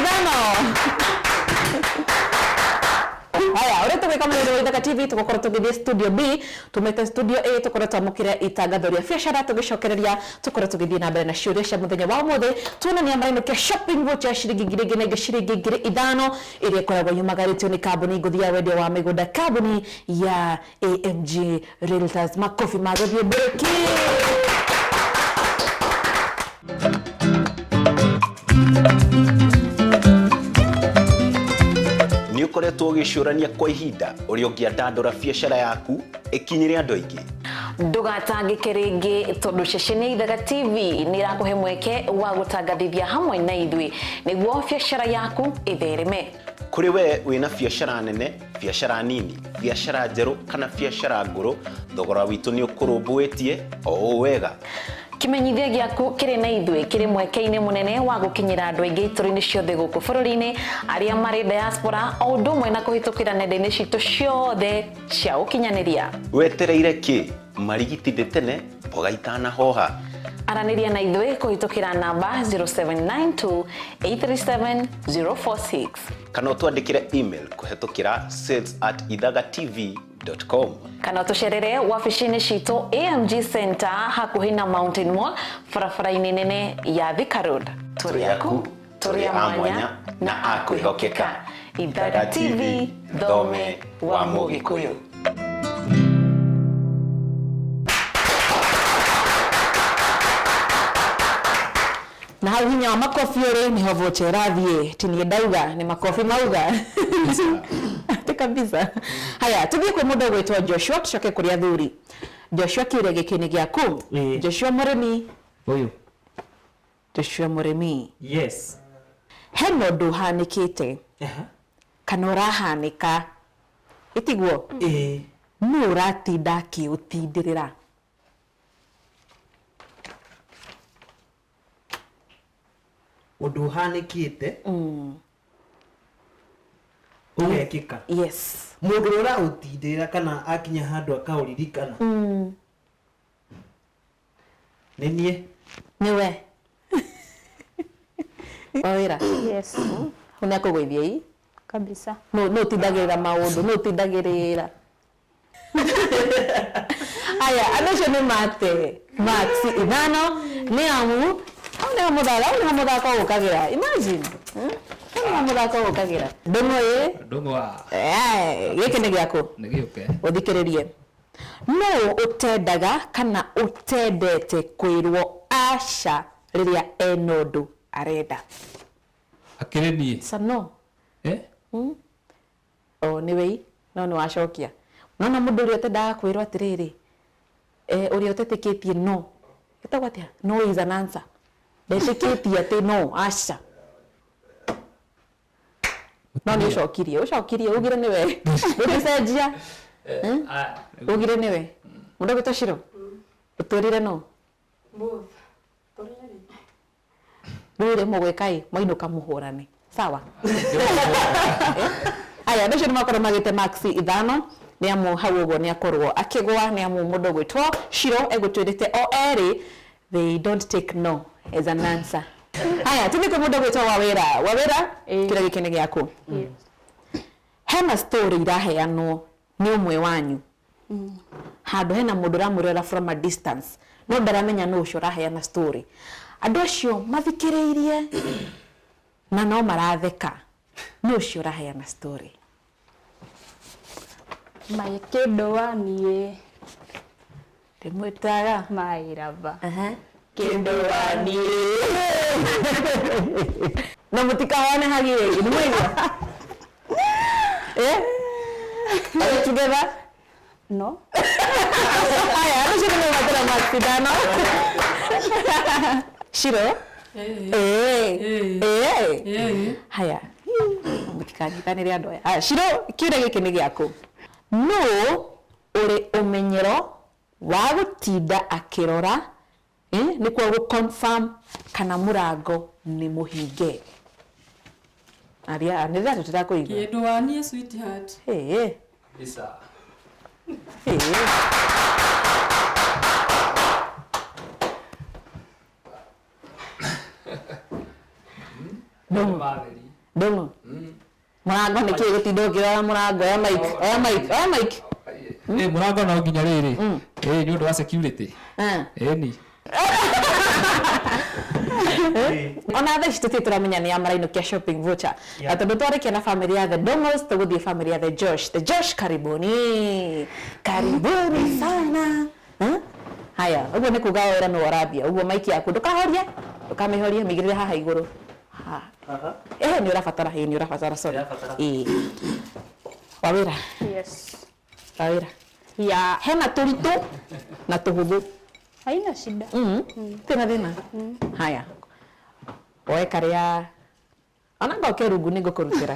Haya, ũrĩa tũgwĩka mũthenya wa Ithaka TV tũgũkorwo tũgĩthiĩ studio B, tumĩte studio A tũkorwo twamũkĩra itangatho rĩa biacara tũgĩcokereria tũkorwo tũgĩthiĩ na mbere na ciũria cia mũthenya wa ũmũthĩ tuonania marainũkia shopping voucher ciringi 1000 na ingĩ ciringi 5000 ĩrĩa ĩkoragwo yumagarĩtio nĩ kambuni ngũthi ya wendia wa mĩgũnda kambuni ya AMG Realtors. Makobi ma gũthiĩ mbũrũki. Nĩ ũkoretwo ũgĩcũrania kwa ihinda ũrĩa ũngĩandandũra biacara yaku ĩkinyĩre andũ aingĩ. Ndũgatangĩke rĩngĩ tondũ ceceni ya Ithaka TV nĩ ĩrakũhe mweke wa gũtangathithia hamwe na ithuĩ nĩguo biacara yaku ĩthereme. Kũrĩ we wĩna biacara nene, biacara nini, biacara njerũ kana biacara ngũrũ, thogora witũ nĩ ũkũrũmbũĩtie o ũũ wega. Kĩmenyithia gĩaku kĩrĩ na ithuĩ kĩrĩ mweke-inĩ mũnene wa gũkinyĩra andũ aingĩ itũra-inĩ ciothe gũkũ bũrũri-inĩ arĩa marĩ diaspora o ũndũ ũmwe na kũhĩtũkĩra nenda-inĩ citũ ciothe cia ũkinyanĩria. Wetereire kĩ? Marigiti ndĩ tene mboga itanahoha. Aranĩria na ithuĩ kũhĩtũkĩra namba 0792 837 046 kana ũtwandĩkĩre email kũhĩtũkĩra sales@ithagatv.com kana tũcerere wabici-inĩ citũ AMG Center hakuhĩ na Mountain Mall barabara-inĩ nene ya Thika Road. Tũrĩ aku, tũrĩ a mwanya na a kwĩhokeka. Ithaga TV, thome wa Mũgĩkũyũ. Na hau hinya wa makobi ũrĩ nĩho vocha ĩrathiĩ, ti niĩ ndauga, nĩ makobi mauga. Ati kabisa. Haya, tũthiĩ kwĩ mũndũ ũgwĩtwo Joshua, tũcoke kũrĩ athuri. Joshua, kĩũria gĩkĩ nĩ gĩaku. Joshua Mũrĩmi. Ũyũ. Joshua Mũrĩmi. Yes. Hena ũndũ ũhanĩkĩte kana ũrahanĩka Ĩtiguo? Ĩĩ. Nũ ũratinda akĩũtindĩrĩra? Ũndũ ũhanĩkĩte ũgekĩka. Yes. Mũndũ ũrĩa ũraũtindĩrĩra kana akinya handũ akaũririkana nĩ niĩ. Nĩwe. Wawĩra. Yes. Hau nĩ akũgũithia ii. Kabisa. Nũ nũ ũtindagĩrĩra maũndũ, nũ ũtindagĩrĩra. Aya, andũ acio nĩ mate marks 5 nĩ amu hau nĩho mũthako, hau nĩho mũthako ũkagĩra. Imagine. Hau nĩho mũthako ũkagĩra. Ndũng'ũ ĩ? Ndũng'ũ wa. Gĩkĩ nĩ gĩaku. Nĩ gĩũke. Ũthikĩrĩrie. Nũ ũtendaga kana ũtendete kwĩrwo aca rĩrĩa ena ũndũ arenda? Akĩrĩ niĩ. It's a no. Eh? O nĩ wei, no nĩ wacokia. Nona mũndũ ũrĩa ũtendaga kwĩrwo atĩrĩrĩ, ũrĩa ũtetĩkĩtie no. Ĩtagwo atĩa? No is an answer. Ndetĩkĩtie atĩ no, aca. No nĩ ũcokirie, ũcokirie, ugire nĩwe. Ndũngĩcenjia. Ugire nĩwe. Mũndũ ũgwĩtwo Shiro? Ũtwĩrire no? Both. Tũrĩ erĩ. Rĩu rĩ mũgwĩka ĩ, mwainũka mũhũrane. Sawa? Aya, andũ acio nĩ makorwo magĩte marks 5 nĩ amu hau ũguo nĩ akorwo akĩgwa, nĩ amu mũndũ ũgwĩtwo Shiro egũtwĩrĩte o erĩ they don't take no as an answer. Haya, tũthiĩ kwĩ mũndũ ũgwĩtwo Wawĩra. Wawĩra, kĩrĩa gĩkĩ nĩ gĩaku. Hena story iraheanwo nĩ ũmwe wanyu. Handũ hena mũndũ ũramũrora from a distance, no ndaramenya nũ ũcio ũraheana story. Andũ acio mathikĩrĩirie na no maratheka. Nũ ũcio ũraheana story? My kĩndũ wa niĩ. Ndĩmwĩtaga? My lover. Kĩndũ wa niĩ. Na mũtikahane hagi rĩngĩ, nĩ mwaigua? Are we together? No. Aya, andũ acio nĩ mabatara marks 5. Shiro? Haya. Mũtikanyitanĩre andũ aya. Haya, Shiro, kĩũria gĩkĩ nĩ gĩaku. Nũ ũrĩ ũmenyero wa gũtinda akĩrora, nĩkuo gũ confirm kana mũrango nĩ mũhinge? Aria, nĩ thaa tũtirakũigua. Kĩndũ wa niĩ sweetheart. Kabisa. Ndũng'ũ. Mũrango nĩ kĩĩ gũtinda ũkĩrora mũrango? Oya mic, oya mic, oya mic. Mũrango no nginya rĩrĩ. Nĩ ũndũ wa security. Ĩni. Ona thaa ici tũtirĩ tũramenya nĩ ya marainũkia shopping voucher. Na tondũ twarĩkia na family ya The Ndũng'ũs, tũgũthiĩ family ya The Josh. The Josh, karibuni. Karibuni sana. Haya, ũguo nĩ kuga wĩra nĩ ũrambia. Ũguo mic yaku ndũkahorie, ndũkamĩhorie, mĩigĩrĩre haha igũrũ. Ha. Nĩ ũrabatara, nĩ ũrabatara, sorry. Wawĩra. Yes. Wawĩra. Yeah. Hena tũritũ na tũhũthũ. Haina shida. Tena thĩna. Haya. Oe karĩa ona ngoke rungu nĩ ngũkũrutĩra.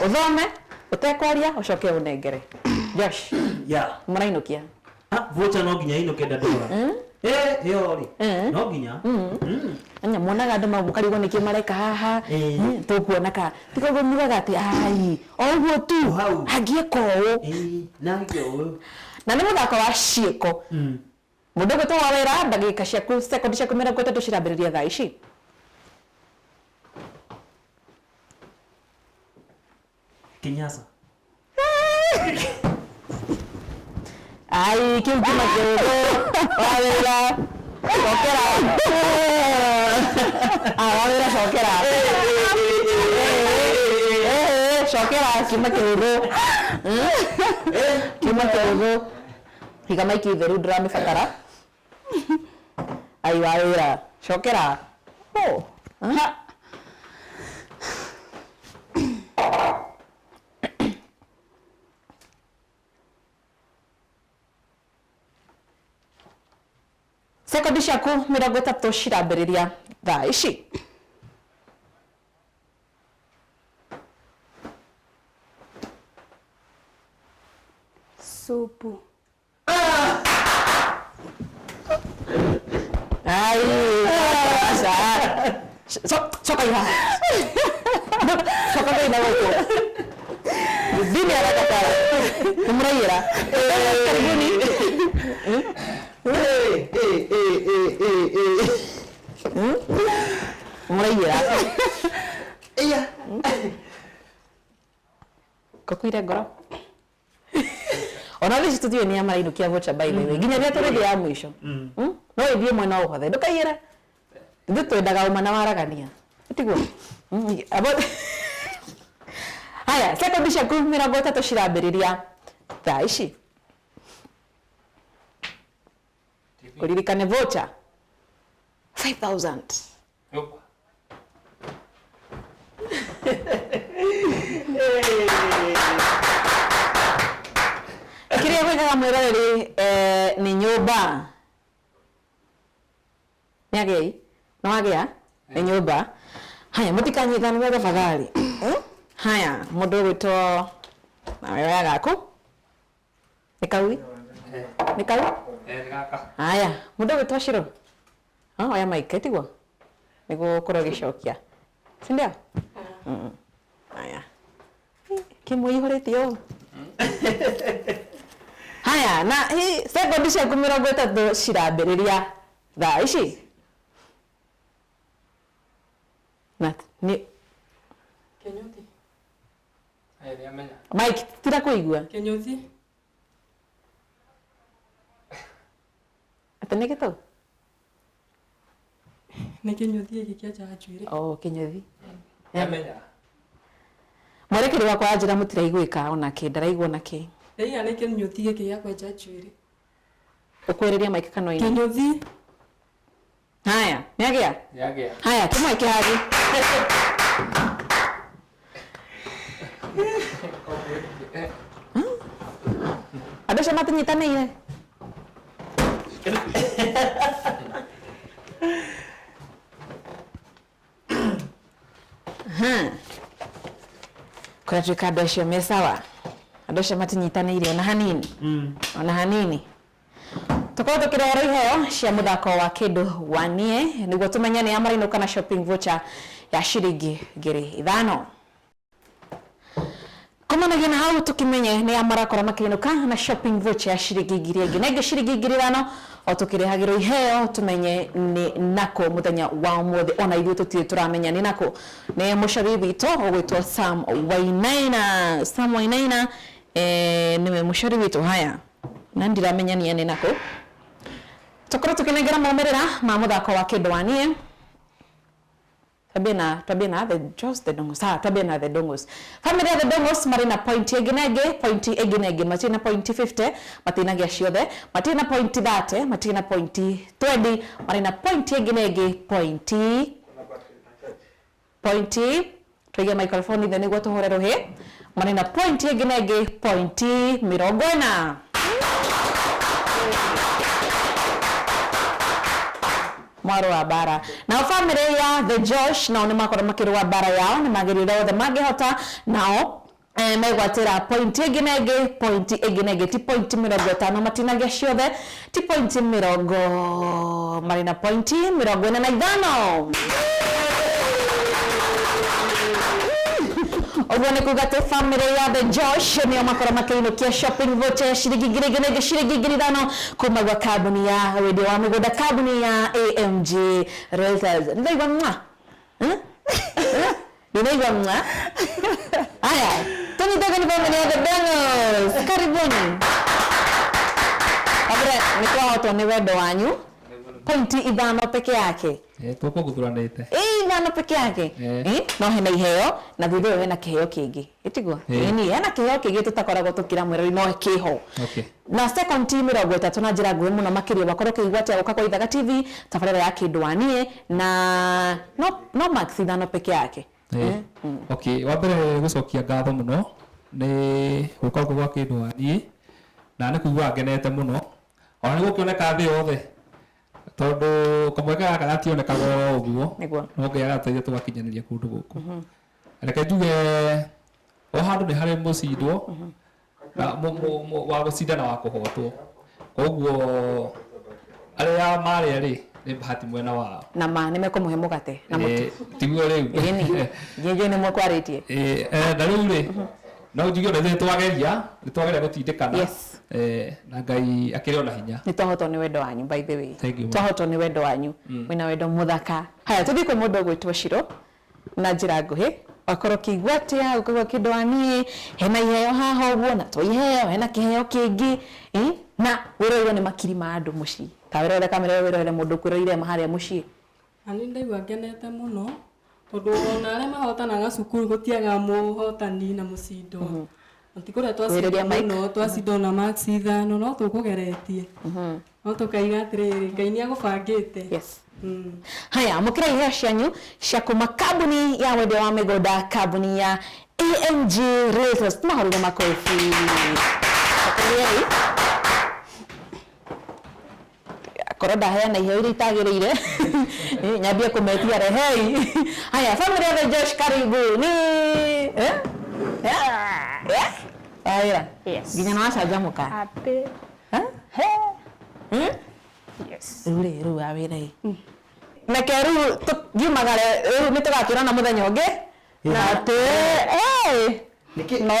Ũthome, ũtekwaria, ũcoke ũnengere. Josh. Yeah. Mũrainũkia. Voucher no nginya inũke ndandora. Ĩyo rĩ. No nginya. Anya muonaga andũ mũkarigwo nĩkĩ mareka haha. Tũkuona ka. Tiga ũguo mugaga atĩ ai, o ũguo tu. Angĩeka ũũ. Na angĩka ũũ. Na nĩ mũthako wa ciĩko. Mũndũ ũgwĩtwo Wawĩra, ndagĩka ciaku, sekondi ciaku 30 cirambĩrĩria thaa ici. Kinyasa. Ai, kĩu kĩma kĩũgũ. Wawĩra. Cokera. Wawĩra cokera. Cokera kiuma kĩũgũ. Kiuma kĩũgũ. Higa maiki theru ndĩramĩbatara. Ai, Wawĩra. Cokera. Oh. Sekondi ciaku 30 cirambĩrĩria thaa ici. Supu. Ai, aca. Coka iha. Coka thĩna gũkũ. Thini arakatara. Nĩ mũraiyĩra. Karibuni. Mũraiyĩra. Iya. Kokuire ngoro. Ona theci tũtiũĩ nĩ amarainũkia voucher by the way. Nginya rĩrĩa tũrĩthĩ ya mũico. No ĩthiĩ mwena o wothe. Ndũkaiyĩre. Ithuĩ twendaga ũma na waragania. Tiguo? Haya, sekondi ciaku 30 cirambĩrĩria thaa ici. Ũririkane voucher 5000. Nyũmba. Kĩrĩa gwĩkaga mwĩroreri nĩ nyũmba. Nĩ agĩi? Nĩ wagĩa? Nĩ nyũmba. Haya, mũtikanyitanĩre tafadhali. Haya, mũndũ ũgwĩtwo nawe oya gaku. Nĩ kau? Nĩ kau? Nĩ gaka. Haya, mũndũ ũgwĩtwo Shiro. Oya mic, tiguo? Nĩguo ũkorwo ũgĩcokia. Si ndio? Haya. Kĩmwe ihũrĩtie ũũ. Haya, na hi sekondi ciaku 30 cirambĩrĩria thaa ici. Na nĩ Kĩnyũthi. Nĩ amenya. Mike, tirakũigua. Kĩnyũthi. Atĩ nĩ gĩtũ? Nĩ kĩnyũthi gĩkĩ kĩenjaga njuĩrĩ. Oh, kĩnyũthi. Nĩ amenya. Mwerekeri wakwa anjĩra mũtiraiguĩka ona kĩ, ndaraigua ona kĩ. Ndaiga nĩ kĩnyũthi gĩkĩ gĩa kwenja njuĩrĩ. Ũkwereria mic kanua-inĩ. Kĩnyũthi. Haya, nĩ agĩa? Nĩ agĩa. Haya, kĩmwe kĩhagi. Andũ acio matinyitanĩire. Kũratuĩka andũ acio me sawa. Andũ acio matinyitanĩire ona hanini. Ona hanini. Tũkorwo tũkĩreherwo iheo cia mũthako wa kĩndũ wanie nĩguo tũmenye nĩ a marainũka na shopping voucher ya ciringi 5,000. Kumanagia na hau tũkĩmenye nĩ a marakorwo makĩinũka na shopping voucher ya ciringi 1,000 na ĩngĩ ciringi 5,000 o tũkĩrehagĩrwo iheo tũmenye nĩ nako mũthenya wa ũmũthĩ ona ithuĩ tũtirĩ tũramenya nĩ nako. Nĩ mũcori witũ ũgwĩtwo Sam Wainaina. Sam Wainaina nĩwe mũcori witũ. Haya, na ndiramenya nĩ nĩ nako. Tũkorwo tũkĩnengera maumĩrĩra ma mũthako wa kĩndũ wanie. Twambie na the Jos the Dongos. Twambie na the Dongos. Family ya the Dongos marĩ na point ĩngĩ na ĩngĩ, point ĩngĩ na ĩngĩ. Matirĩ na point 50, matinagĩa ciothe. Matirĩ na point 30, matirĩ na point 20, marĩ na point ĩngĩ na ĩngĩ, point tũige microphone ithe nĩguo tũhũre rũhĩ. Marĩ na point ĩngĩ na ĩngĩ, point 40. Mwaro wa bara. Nao family ya the Josh nao nĩ makorwo makĩrũa bara yao, nĩ magĩrĩire othe mangĩhota nao megwatĩra point ĩngĩ na ĩngĩ, point ĩngĩ na ĩngĩ, ti point 50 matinagĩa ciothe, ti point mĩrongo, marĩ na point 45. Ũguo nĩ kuga atĩ family ya the Josh nĩo makorwo makĩinũkia shopping voucher ya ciringi 1,000 na ĩngĩ ciringi 5,000 kuma gwa kambuni ya wendia wa mĩgũnda, kambuni ya AMG Realtors. Nĩndaigua mwa? Nĩndaigua mwa? Haya, tũnyitagwo nĩ family ya the Dongos. Karibuni. Wambere nĩ kwahotwo nĩ wendo wanyu. Pointi 5 peke yake. Tũkũguthuranĩte. 5 peke yake. No hena iheo na thutha ũyũ hena kĩheo kĩngĩ. Ĩtiguo? Ĩni, hena kĩheo kĩngĩ tũtakoragwo tũkĩra mwĩrori no kĩho. Na second team 30 na njĩra nguhĩ mũno makĩria wakorwo ũkĩigua atĩa gũka kwa Ithaga TV tabarĩra ya kĩndũ wanie na no max 5 peke yake. Okay, wa mbere gũcokia ngatho mũno nĩ gũka gũkũ gwa kĩndũ wanie na nĩ kũigua ngenete mũno ona nĩ gũkĩoneka thĩ yothe tondũ kamweke gaka gationekaga oro ũguo no Ngai agatũteithia tũgakinyanĩria kũndũ gũkũ. Reke njuge o handũ nĩ harĩ mũcindwo Wa gũcinda na wa kũhotwo. Koguo arĩa marĩa rĩ nĩ bahati mwena wao. Na ma nĩ mekũmũhe mũgate na mũtu. Tiguo rĩu. Ĩni nginjo nĩ mũkwarĩtie. Na rĩu rĩ no njuge ona ithuĩ twageria nĩ twageria gũtindĩkana. Yes. Na Ngai akĩrĩ ona hinya. Nĩ twahotwo nĩ wendo wanyu, by the way. Thank you. Twahotwo nĩ wendo wanyu. Mwĩna wendo mũthaka. Haya, tũthiĩ kwĩ mũndũ ũgwĩtwo Shiro na njĩra nguhĩ. Wakorwo ũkĩigua atĩa ũkaigua kĩndũ wa niĩ hena iheo haha ũguo na to iheo hena kĩheo kĩngĩ, na wĩroreirwo nĩ makiri ma andũ mũciĩ. Ta wĩrorere kamera ĩyo, wĩrorere mũndũ ũkwĩroreire harĩa mũciĩ. Na nĩ ndaigua ngenete mũno tondũ ona arĩa mahotanaga cukuru gũtiaga mũhotani na mũcindo. Na ti kũrĩa twacindwo Kwĩrĩria mic. mũno, twacindwo na marks 5 no tũkũgeretie. No tũkaiga atĩrĩrĩ, Ngai nĩ agũbangĩte. Yes. Haya, mũkĩra iheo cianyu cia kuma kambuni ya wendia wa mĩgũnda, kambuni ya AMG Realtors. Tũmahũrĩre makobi. Cokererai. Korwo ndaheana iheo iria itagĩrĩire, nyambie kũmetia rehei. Haya, family yothe, Josh karibu. Ni eh? Eh? Wawĩra? Yes. Nginya nĩwacanjamũka? Happy. Eh? He. Yes. Rĩu rĩ, rĩu wawĩra ĩ. Reke rĩu ngiumagare, rĩu nĩ tũgakĩrana mũthenya ũngĩ. Na atĩ, no.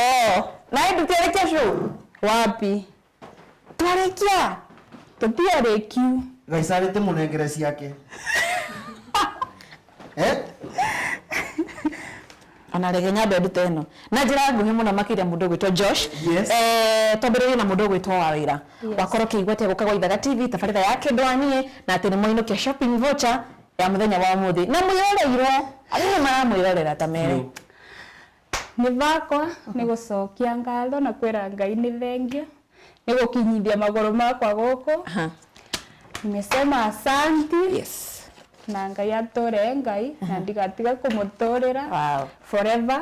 Na ĩndĩ twarĩkia show? Wapi? Twarĩkia? Tũtiarĩkiu. Gaicarĩte mũnengere ciake. Ona reke nyambe ndute ĩno na njĩra nguhĩ mũno makĩria mũndũ ũgwĩtwo Josh. Yes. Twambĩrĩrie na mũndũ ũgwĩtwo Wawĩra. Wakorwo ũkĩigua atĩa gũka gwa Ithaga TV tabarĩra ya kĩndũ wa niĩ na atĩ nĩ mwainũkia shopping voucher ya mũthenya wa ũmũthĩ na mwĩroreirwo andũ nĩ maramwĩrorera ta mere. Nĩ bakwa nĩ gũcokia ngatho na kwĩra Ngai nĩ thengia nĩ gũkinyithia magũrũ makwa gũkũ. Nimesema asanti. Yes. Na Ngai atũre Ngai na ndigatiga kũmũtũrĩra. Wow. Forever.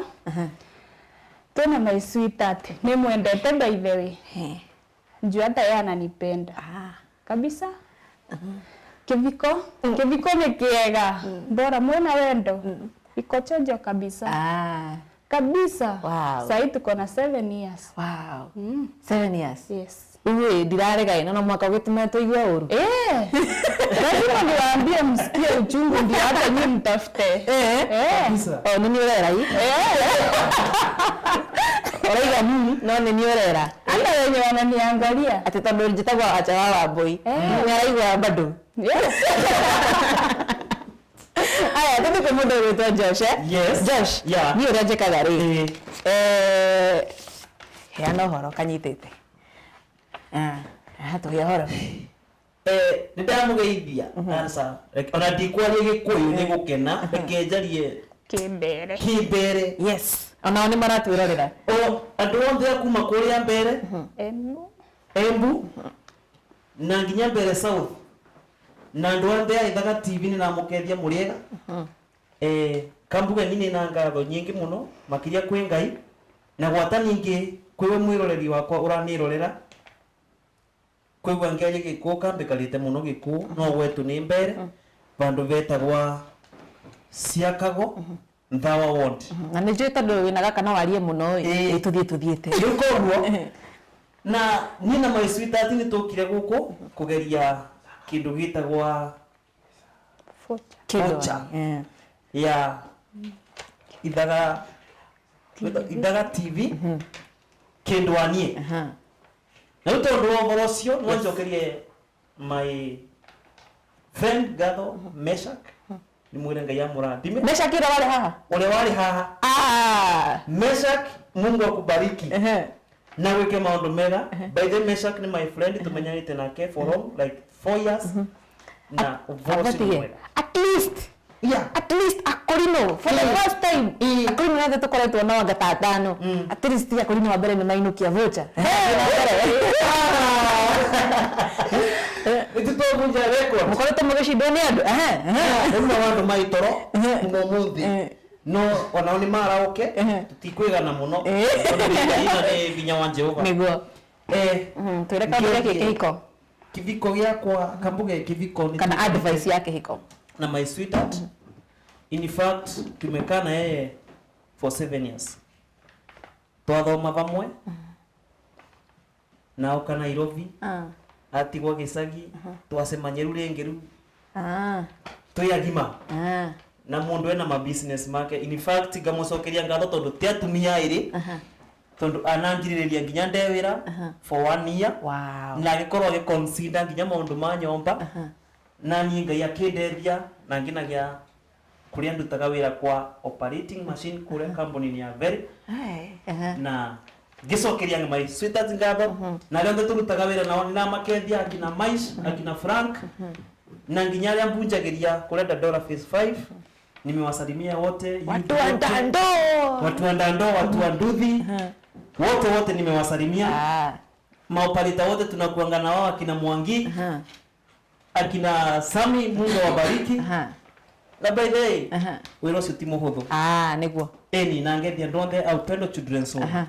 Twĩna my sweetheart nĩ mwendete by the way. Njui hata yeye ananipenda. Kabisa. Kĩviko kĩviko nĩ kĩega. Bora mwena wendo. Iko chonjo kabisa. Kabisa. Wow. Sahi tuko na 7 years. Wow. 7 years. Yes. Rĩu ndirarega ĩno no mwaka ũgĩtũme tũigue ũru. Lazima niwaambie msikie uchungu ndio hata nyinyi mtafute. Oh, nĩ niĩ ũrera ĩ? Ũraiga no nĩ niĩ ũrera. Hata wenye wananiangalia. Atĩ tondũ njĩtagwo Acha wa Wambũi. Nĩ araigua bado. Yes. Aya, tũthiĩ kwĩ mũndũ ũgwĩtwo Josh, eh? Yes. Josh, Yeah. niĩ ũrĩa njĩkaga rĩ, heana ũhoro kanyitĩte. Tũhe ũhoro. Nĩ ndamũgeithia. Aca, ona ndikwaria Gĩkũyũ nĩ gũkena, reke njarie Kĩmbere. Kĩmbere. Yes. Onao nĩ maratwĩrorera. O andũ othe a kuma kũrĩa Mbere, Embu. Embu na nginya Mbere South na andũ othe a Ithaga TV nĩ namũkethia mũrĩega. Kambuge nĩ na ngatho nyingĩ mũno makĩria kwĩ Ngai na gwata ningĩ kwĩ we mwĩroreri wakwa ũranĩrorera. Kwĩgua ngĩaria Gĩkũyũ kambĩkarĩte mũno Gĩkũyũ no gwetũ nĩ Mbere vandũ vetagwa Ciakago Nthawa ward. Na nĩ njũĩ tondũ wĩna gaka no warie mũno ĩ, tũthiĩ tũthiĩte. Rĩu koguo na niĩ na my sweetheart nĩ tũkire gũkũ kũgeria kĩndũ gĩtagwa Kĩndũ voucher ya Ithaga Ithaga TV kĩndũ wa niĩ. Na rĩu tondũ wa ũhoro ũcio no njokerie my friend ngatho Meshak nĩ mwĩre Ngai amũrathime. Meshak ũrĩa warĩ haha? Ũrĩa warĩ haha. Meshak, Mungu akubariki. Na gwĩke maũndũ mega. By the way, Meshak nĩ my friend tũmenyanĩte nake for long like 4 years. Na ũhoro ũcio nĩ mwega. At least. Yeah. At least akorino for the first time. Akorino nathe tũkoretwo nao anga ta atano. At least akorino wa mbere nĩ mainũkia voucher. Nĩtũtũbunja record. Mũkoretwo mũgĩcindwo nĩ andũ. Rĩu no andũ maitoro kuma ũmũthĩ no onao nĩ maraũke tũtikwĩgana mũno tondũ ina nĩ hinya wa Jehova. Nĩguo. Twĩre kaũndũ gĩkĩ kĩhiko. Kĩhiko gĩakwa kambuge kĩhiko nĩ Kana advice ya kĩhiko. Na my sweetheart. In fact tumekaa na yeye for 7 years. Twathoma vamwe. Na oka Nairobi atigwo gĩcagi twacemania rĩu rĩngĩ rĩu twĩ agima na mundu ena ma business make. In fact, ngamucokeria ngatho tondu ti atumia iri, tondu anangirĩrĩria nginya nde wĩra for one year. Na agĩkorwo agĩconsider nginya maũndũ ma nyomba, na niĩ Ngai akĩndeithia na nginagia kũrĩa ndutaga wĩra kwa operating machine kũrĩa kambuni ya Very. Na ngĩcokeria my sweetheart ngatho na arĩa othe tũrutaga wĩra nao, nĩnamakethia, akina Maish, akina Frank, na nginya arĩa mbunjagĩria kũrĩa Dandora Phase 5, nimewasalimia wote. Watu wa wote. Ndando. Watu wa Ndando, watu wa Nduthi, wote wote nimewasalimia. Maoparita wote tunakuanga na wao, akina Mwangi, akina Sami, Mungu awabariki. Na by the way, wĩra ũcio ti mũhũthũ. Nĩguo. Ĩni, na ngethia andũ othe a Upendo Children's Home.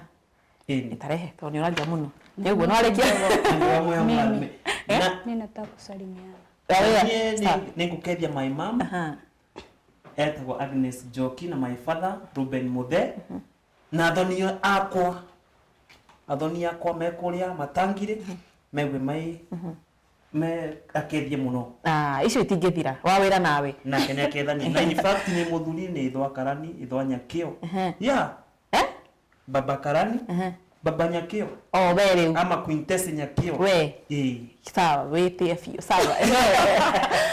Ĩni. Tarehe tondũ nĩ ũraria mũno. Nĩguo no arĩkia. Mimi. Na Mimi nataka kusalimiana. niĩ nĩngũkethia my mom etagwo Agnes Njoki na my father Ruben Muthe na athoni akwa, athoni akwa me kũrĩa matangirĩ megue mai me akethie mũno. Icio itingĩthira wa wĩra nawe. Nake nĩ akethania, na in fact nĩ mũthuri nĩ ithwa Karani, ithwa Nyakĩo, yeah, baba Karani, baba Nyakĩo. Oh, we rĩu. Ama Quintess Nyakĩo. We. Ĩĩ. Sawa, wĩtie biũ, sawa.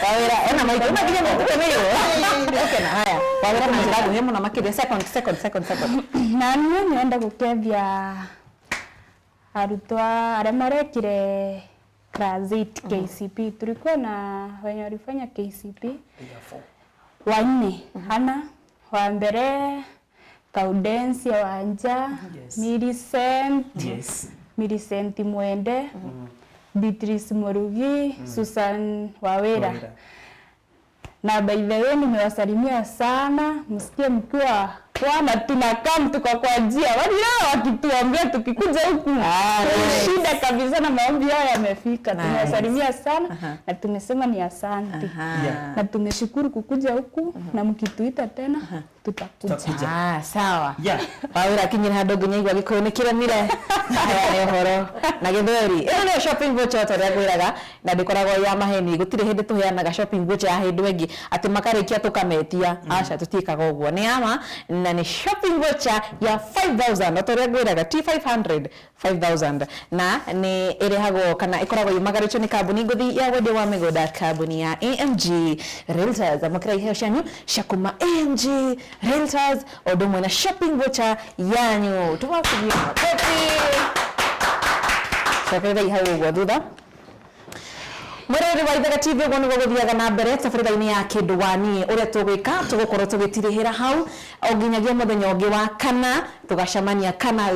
Wawĩra ena maitũ na nginya nĩtũkeneirwo. Ũkena haya. Wawĩra na njĩra nguhĩ mũno makĩria, second, second, second, second. Na niĩ nyenda gũkethia arutwo arĩa marekire class 8 KCP. Tulikuwa na wenye walifanya KCP wanne, ana wa mbere Gaudensia Wanja, Millicent, Millicent Mwende, Beatrice Murugi, Susan Wawira. Wawira. Na by the way, nimewasalimia sana, msikie mkiwa wana tunakaa tuko kwa njia, walio wakituambia tukikuja huku shida kabisa, na maombi yao yamefika. Nice. Tumewasalimia sana na tumesema ni asante na tumeshukuru kukuja huku, na mkituita tena tutakuja. Sawa. Yeah. Wawĩra akinyire handũ nginya igua gĩkũyũ nĩ kĩremire. Aya nĩ ũhoro na gĩthweri. Ĩno nĩyo shopping voucher ta ũrĩa ngwĩraga, na ndĩkoragwo ya maheni. Gũtirĩ hĩndĩ tũheanaga shopping voucher ya hĩndĩ ĩngĩ atĩ makarĩkia tũkametia. Aca, tũtiĩkaga ũguo, nĩ ama na nĩ shopping voucher ya 5000 o ta ũrĩa ngwĩraga, ti 500, 5000, na nĩ ĩrehagwo kana ĩkoragwo yumagarĩtio nĩ kambuni ngũthi ya wendia wa mĩgũnda, kambuni ya AMG Realtors. Amũkĩra iheo cianyu cia kuma AMG Realtors o ũndũ ũmwe na shopping voucher yanyu. Tũmapigie makobi. Cokererai hau ũguo thutha. Mwĩroreri wa Ithaga TV, ũguo nĩguo gũthiaga na mbere tabarĩra-inĩ ya Kĩndũ wa Niĩ. Ũrĩa tũgwĩka, tũgũkorwo tũgĩtirihĩra hau o nginyagia mũthenya ũngĩ wa kana tũgacemania, kana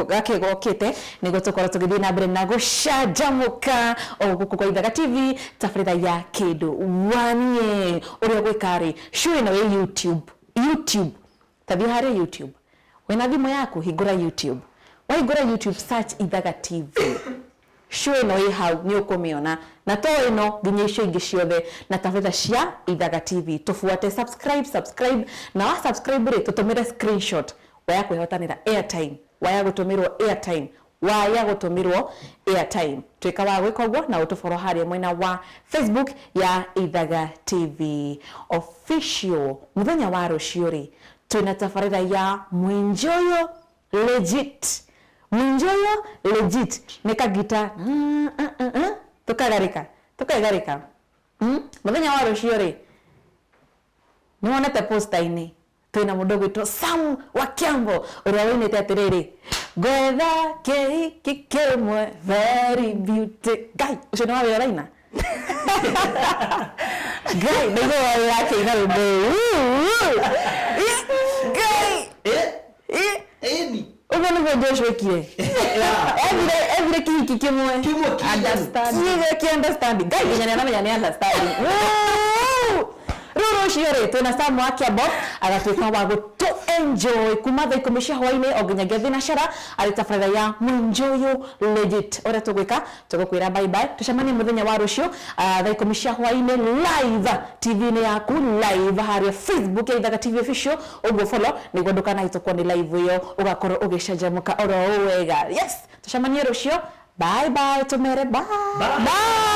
gake gokĩte, nĩguo tũkorwo tũgĩthiĩ na mbere na gũcanjamũka o gũkũ kwa Ithaga TV, tabarĩra ya Kĩndũ wa Niĩ. Ũrĩa ũgwĩka rĩ, show ĩno ĩ YouTube, YouTube, tathiĩ harĩa YouTube wĩna thimũ yaku, hingũra YouTube, wahingũra YouTube, search Ithaga TV, show ĩno ĩ hau, nĩ ũkũmĩona, na to ĩno, nginya icio ingĩ ciothe na tabarĩra cia Ithaga TV. Tũbuate, subscribe, subscribe, na wa subscribe rĩ, tũtũmĩre screenshot waya kwĩhotanĩra airtime, waya gũtũmĩrwo airtime, waya gũtũmĩrwo airtime. Tuĩka wa gwĩka ũguo na ũtũborwo harĩa mwena wa Facebook ya Ithaga TV Official. Mũthenya wa rũciũ rĩ, twĩna tabarĩra ya Mwinjoyo Legit. Mwinjoyo Legit nĩ kagita tũkagarĩka tũkegarĩka. Mũthenya wa rũciũ rĩ, nĩwonete posta-inĩ twĩna mũndũ ũgwĩtwo Sam wa Kiambo ũrĩa wĩinĩte atĩrĩrĩ, ngwetha kĩhiki kĩmwe very beauty. Ngai, ũcio nĩ wa wĩra ũraina. Ngai, ndaigua wa wĩra akĩina rwĩmbo rũu. Ngai. Ĩni. Ũguo nĩguo Joshua ekire. Ethire kĩhiki kĩmwe. Kĩmwe kĩ kĩ understanding. Ngai, nginya nĩaramenya nĩ understanding. Rĩu rũciũ rĩ, twĩna Sam wa Kiambo agatuĩka wa gũtũ enjoy kuma thaa 10 cia hwaĩ-inĩ o nginyagia thinacara arĩ tabarĩra ya Mwinjoyo Legit. Ũrĩa tũgwĩka, tũgũkwĩra bye bye, tũcemanie mũthenya wa rũciũ thaa 10 cia hwaĩ-inĩ live TV-inĩ yaku, live harĩa Facebook ya Ithaga TV Official. Ũguo follow nĩguo ndũkanahĩtũkwo nĩ live ĩyo, ũgakorwo ũgĩcanjamũka oro ũũ wega. Yes, tũcemanie rũciũ. Bye bye, tumere bye. Bye. Bye.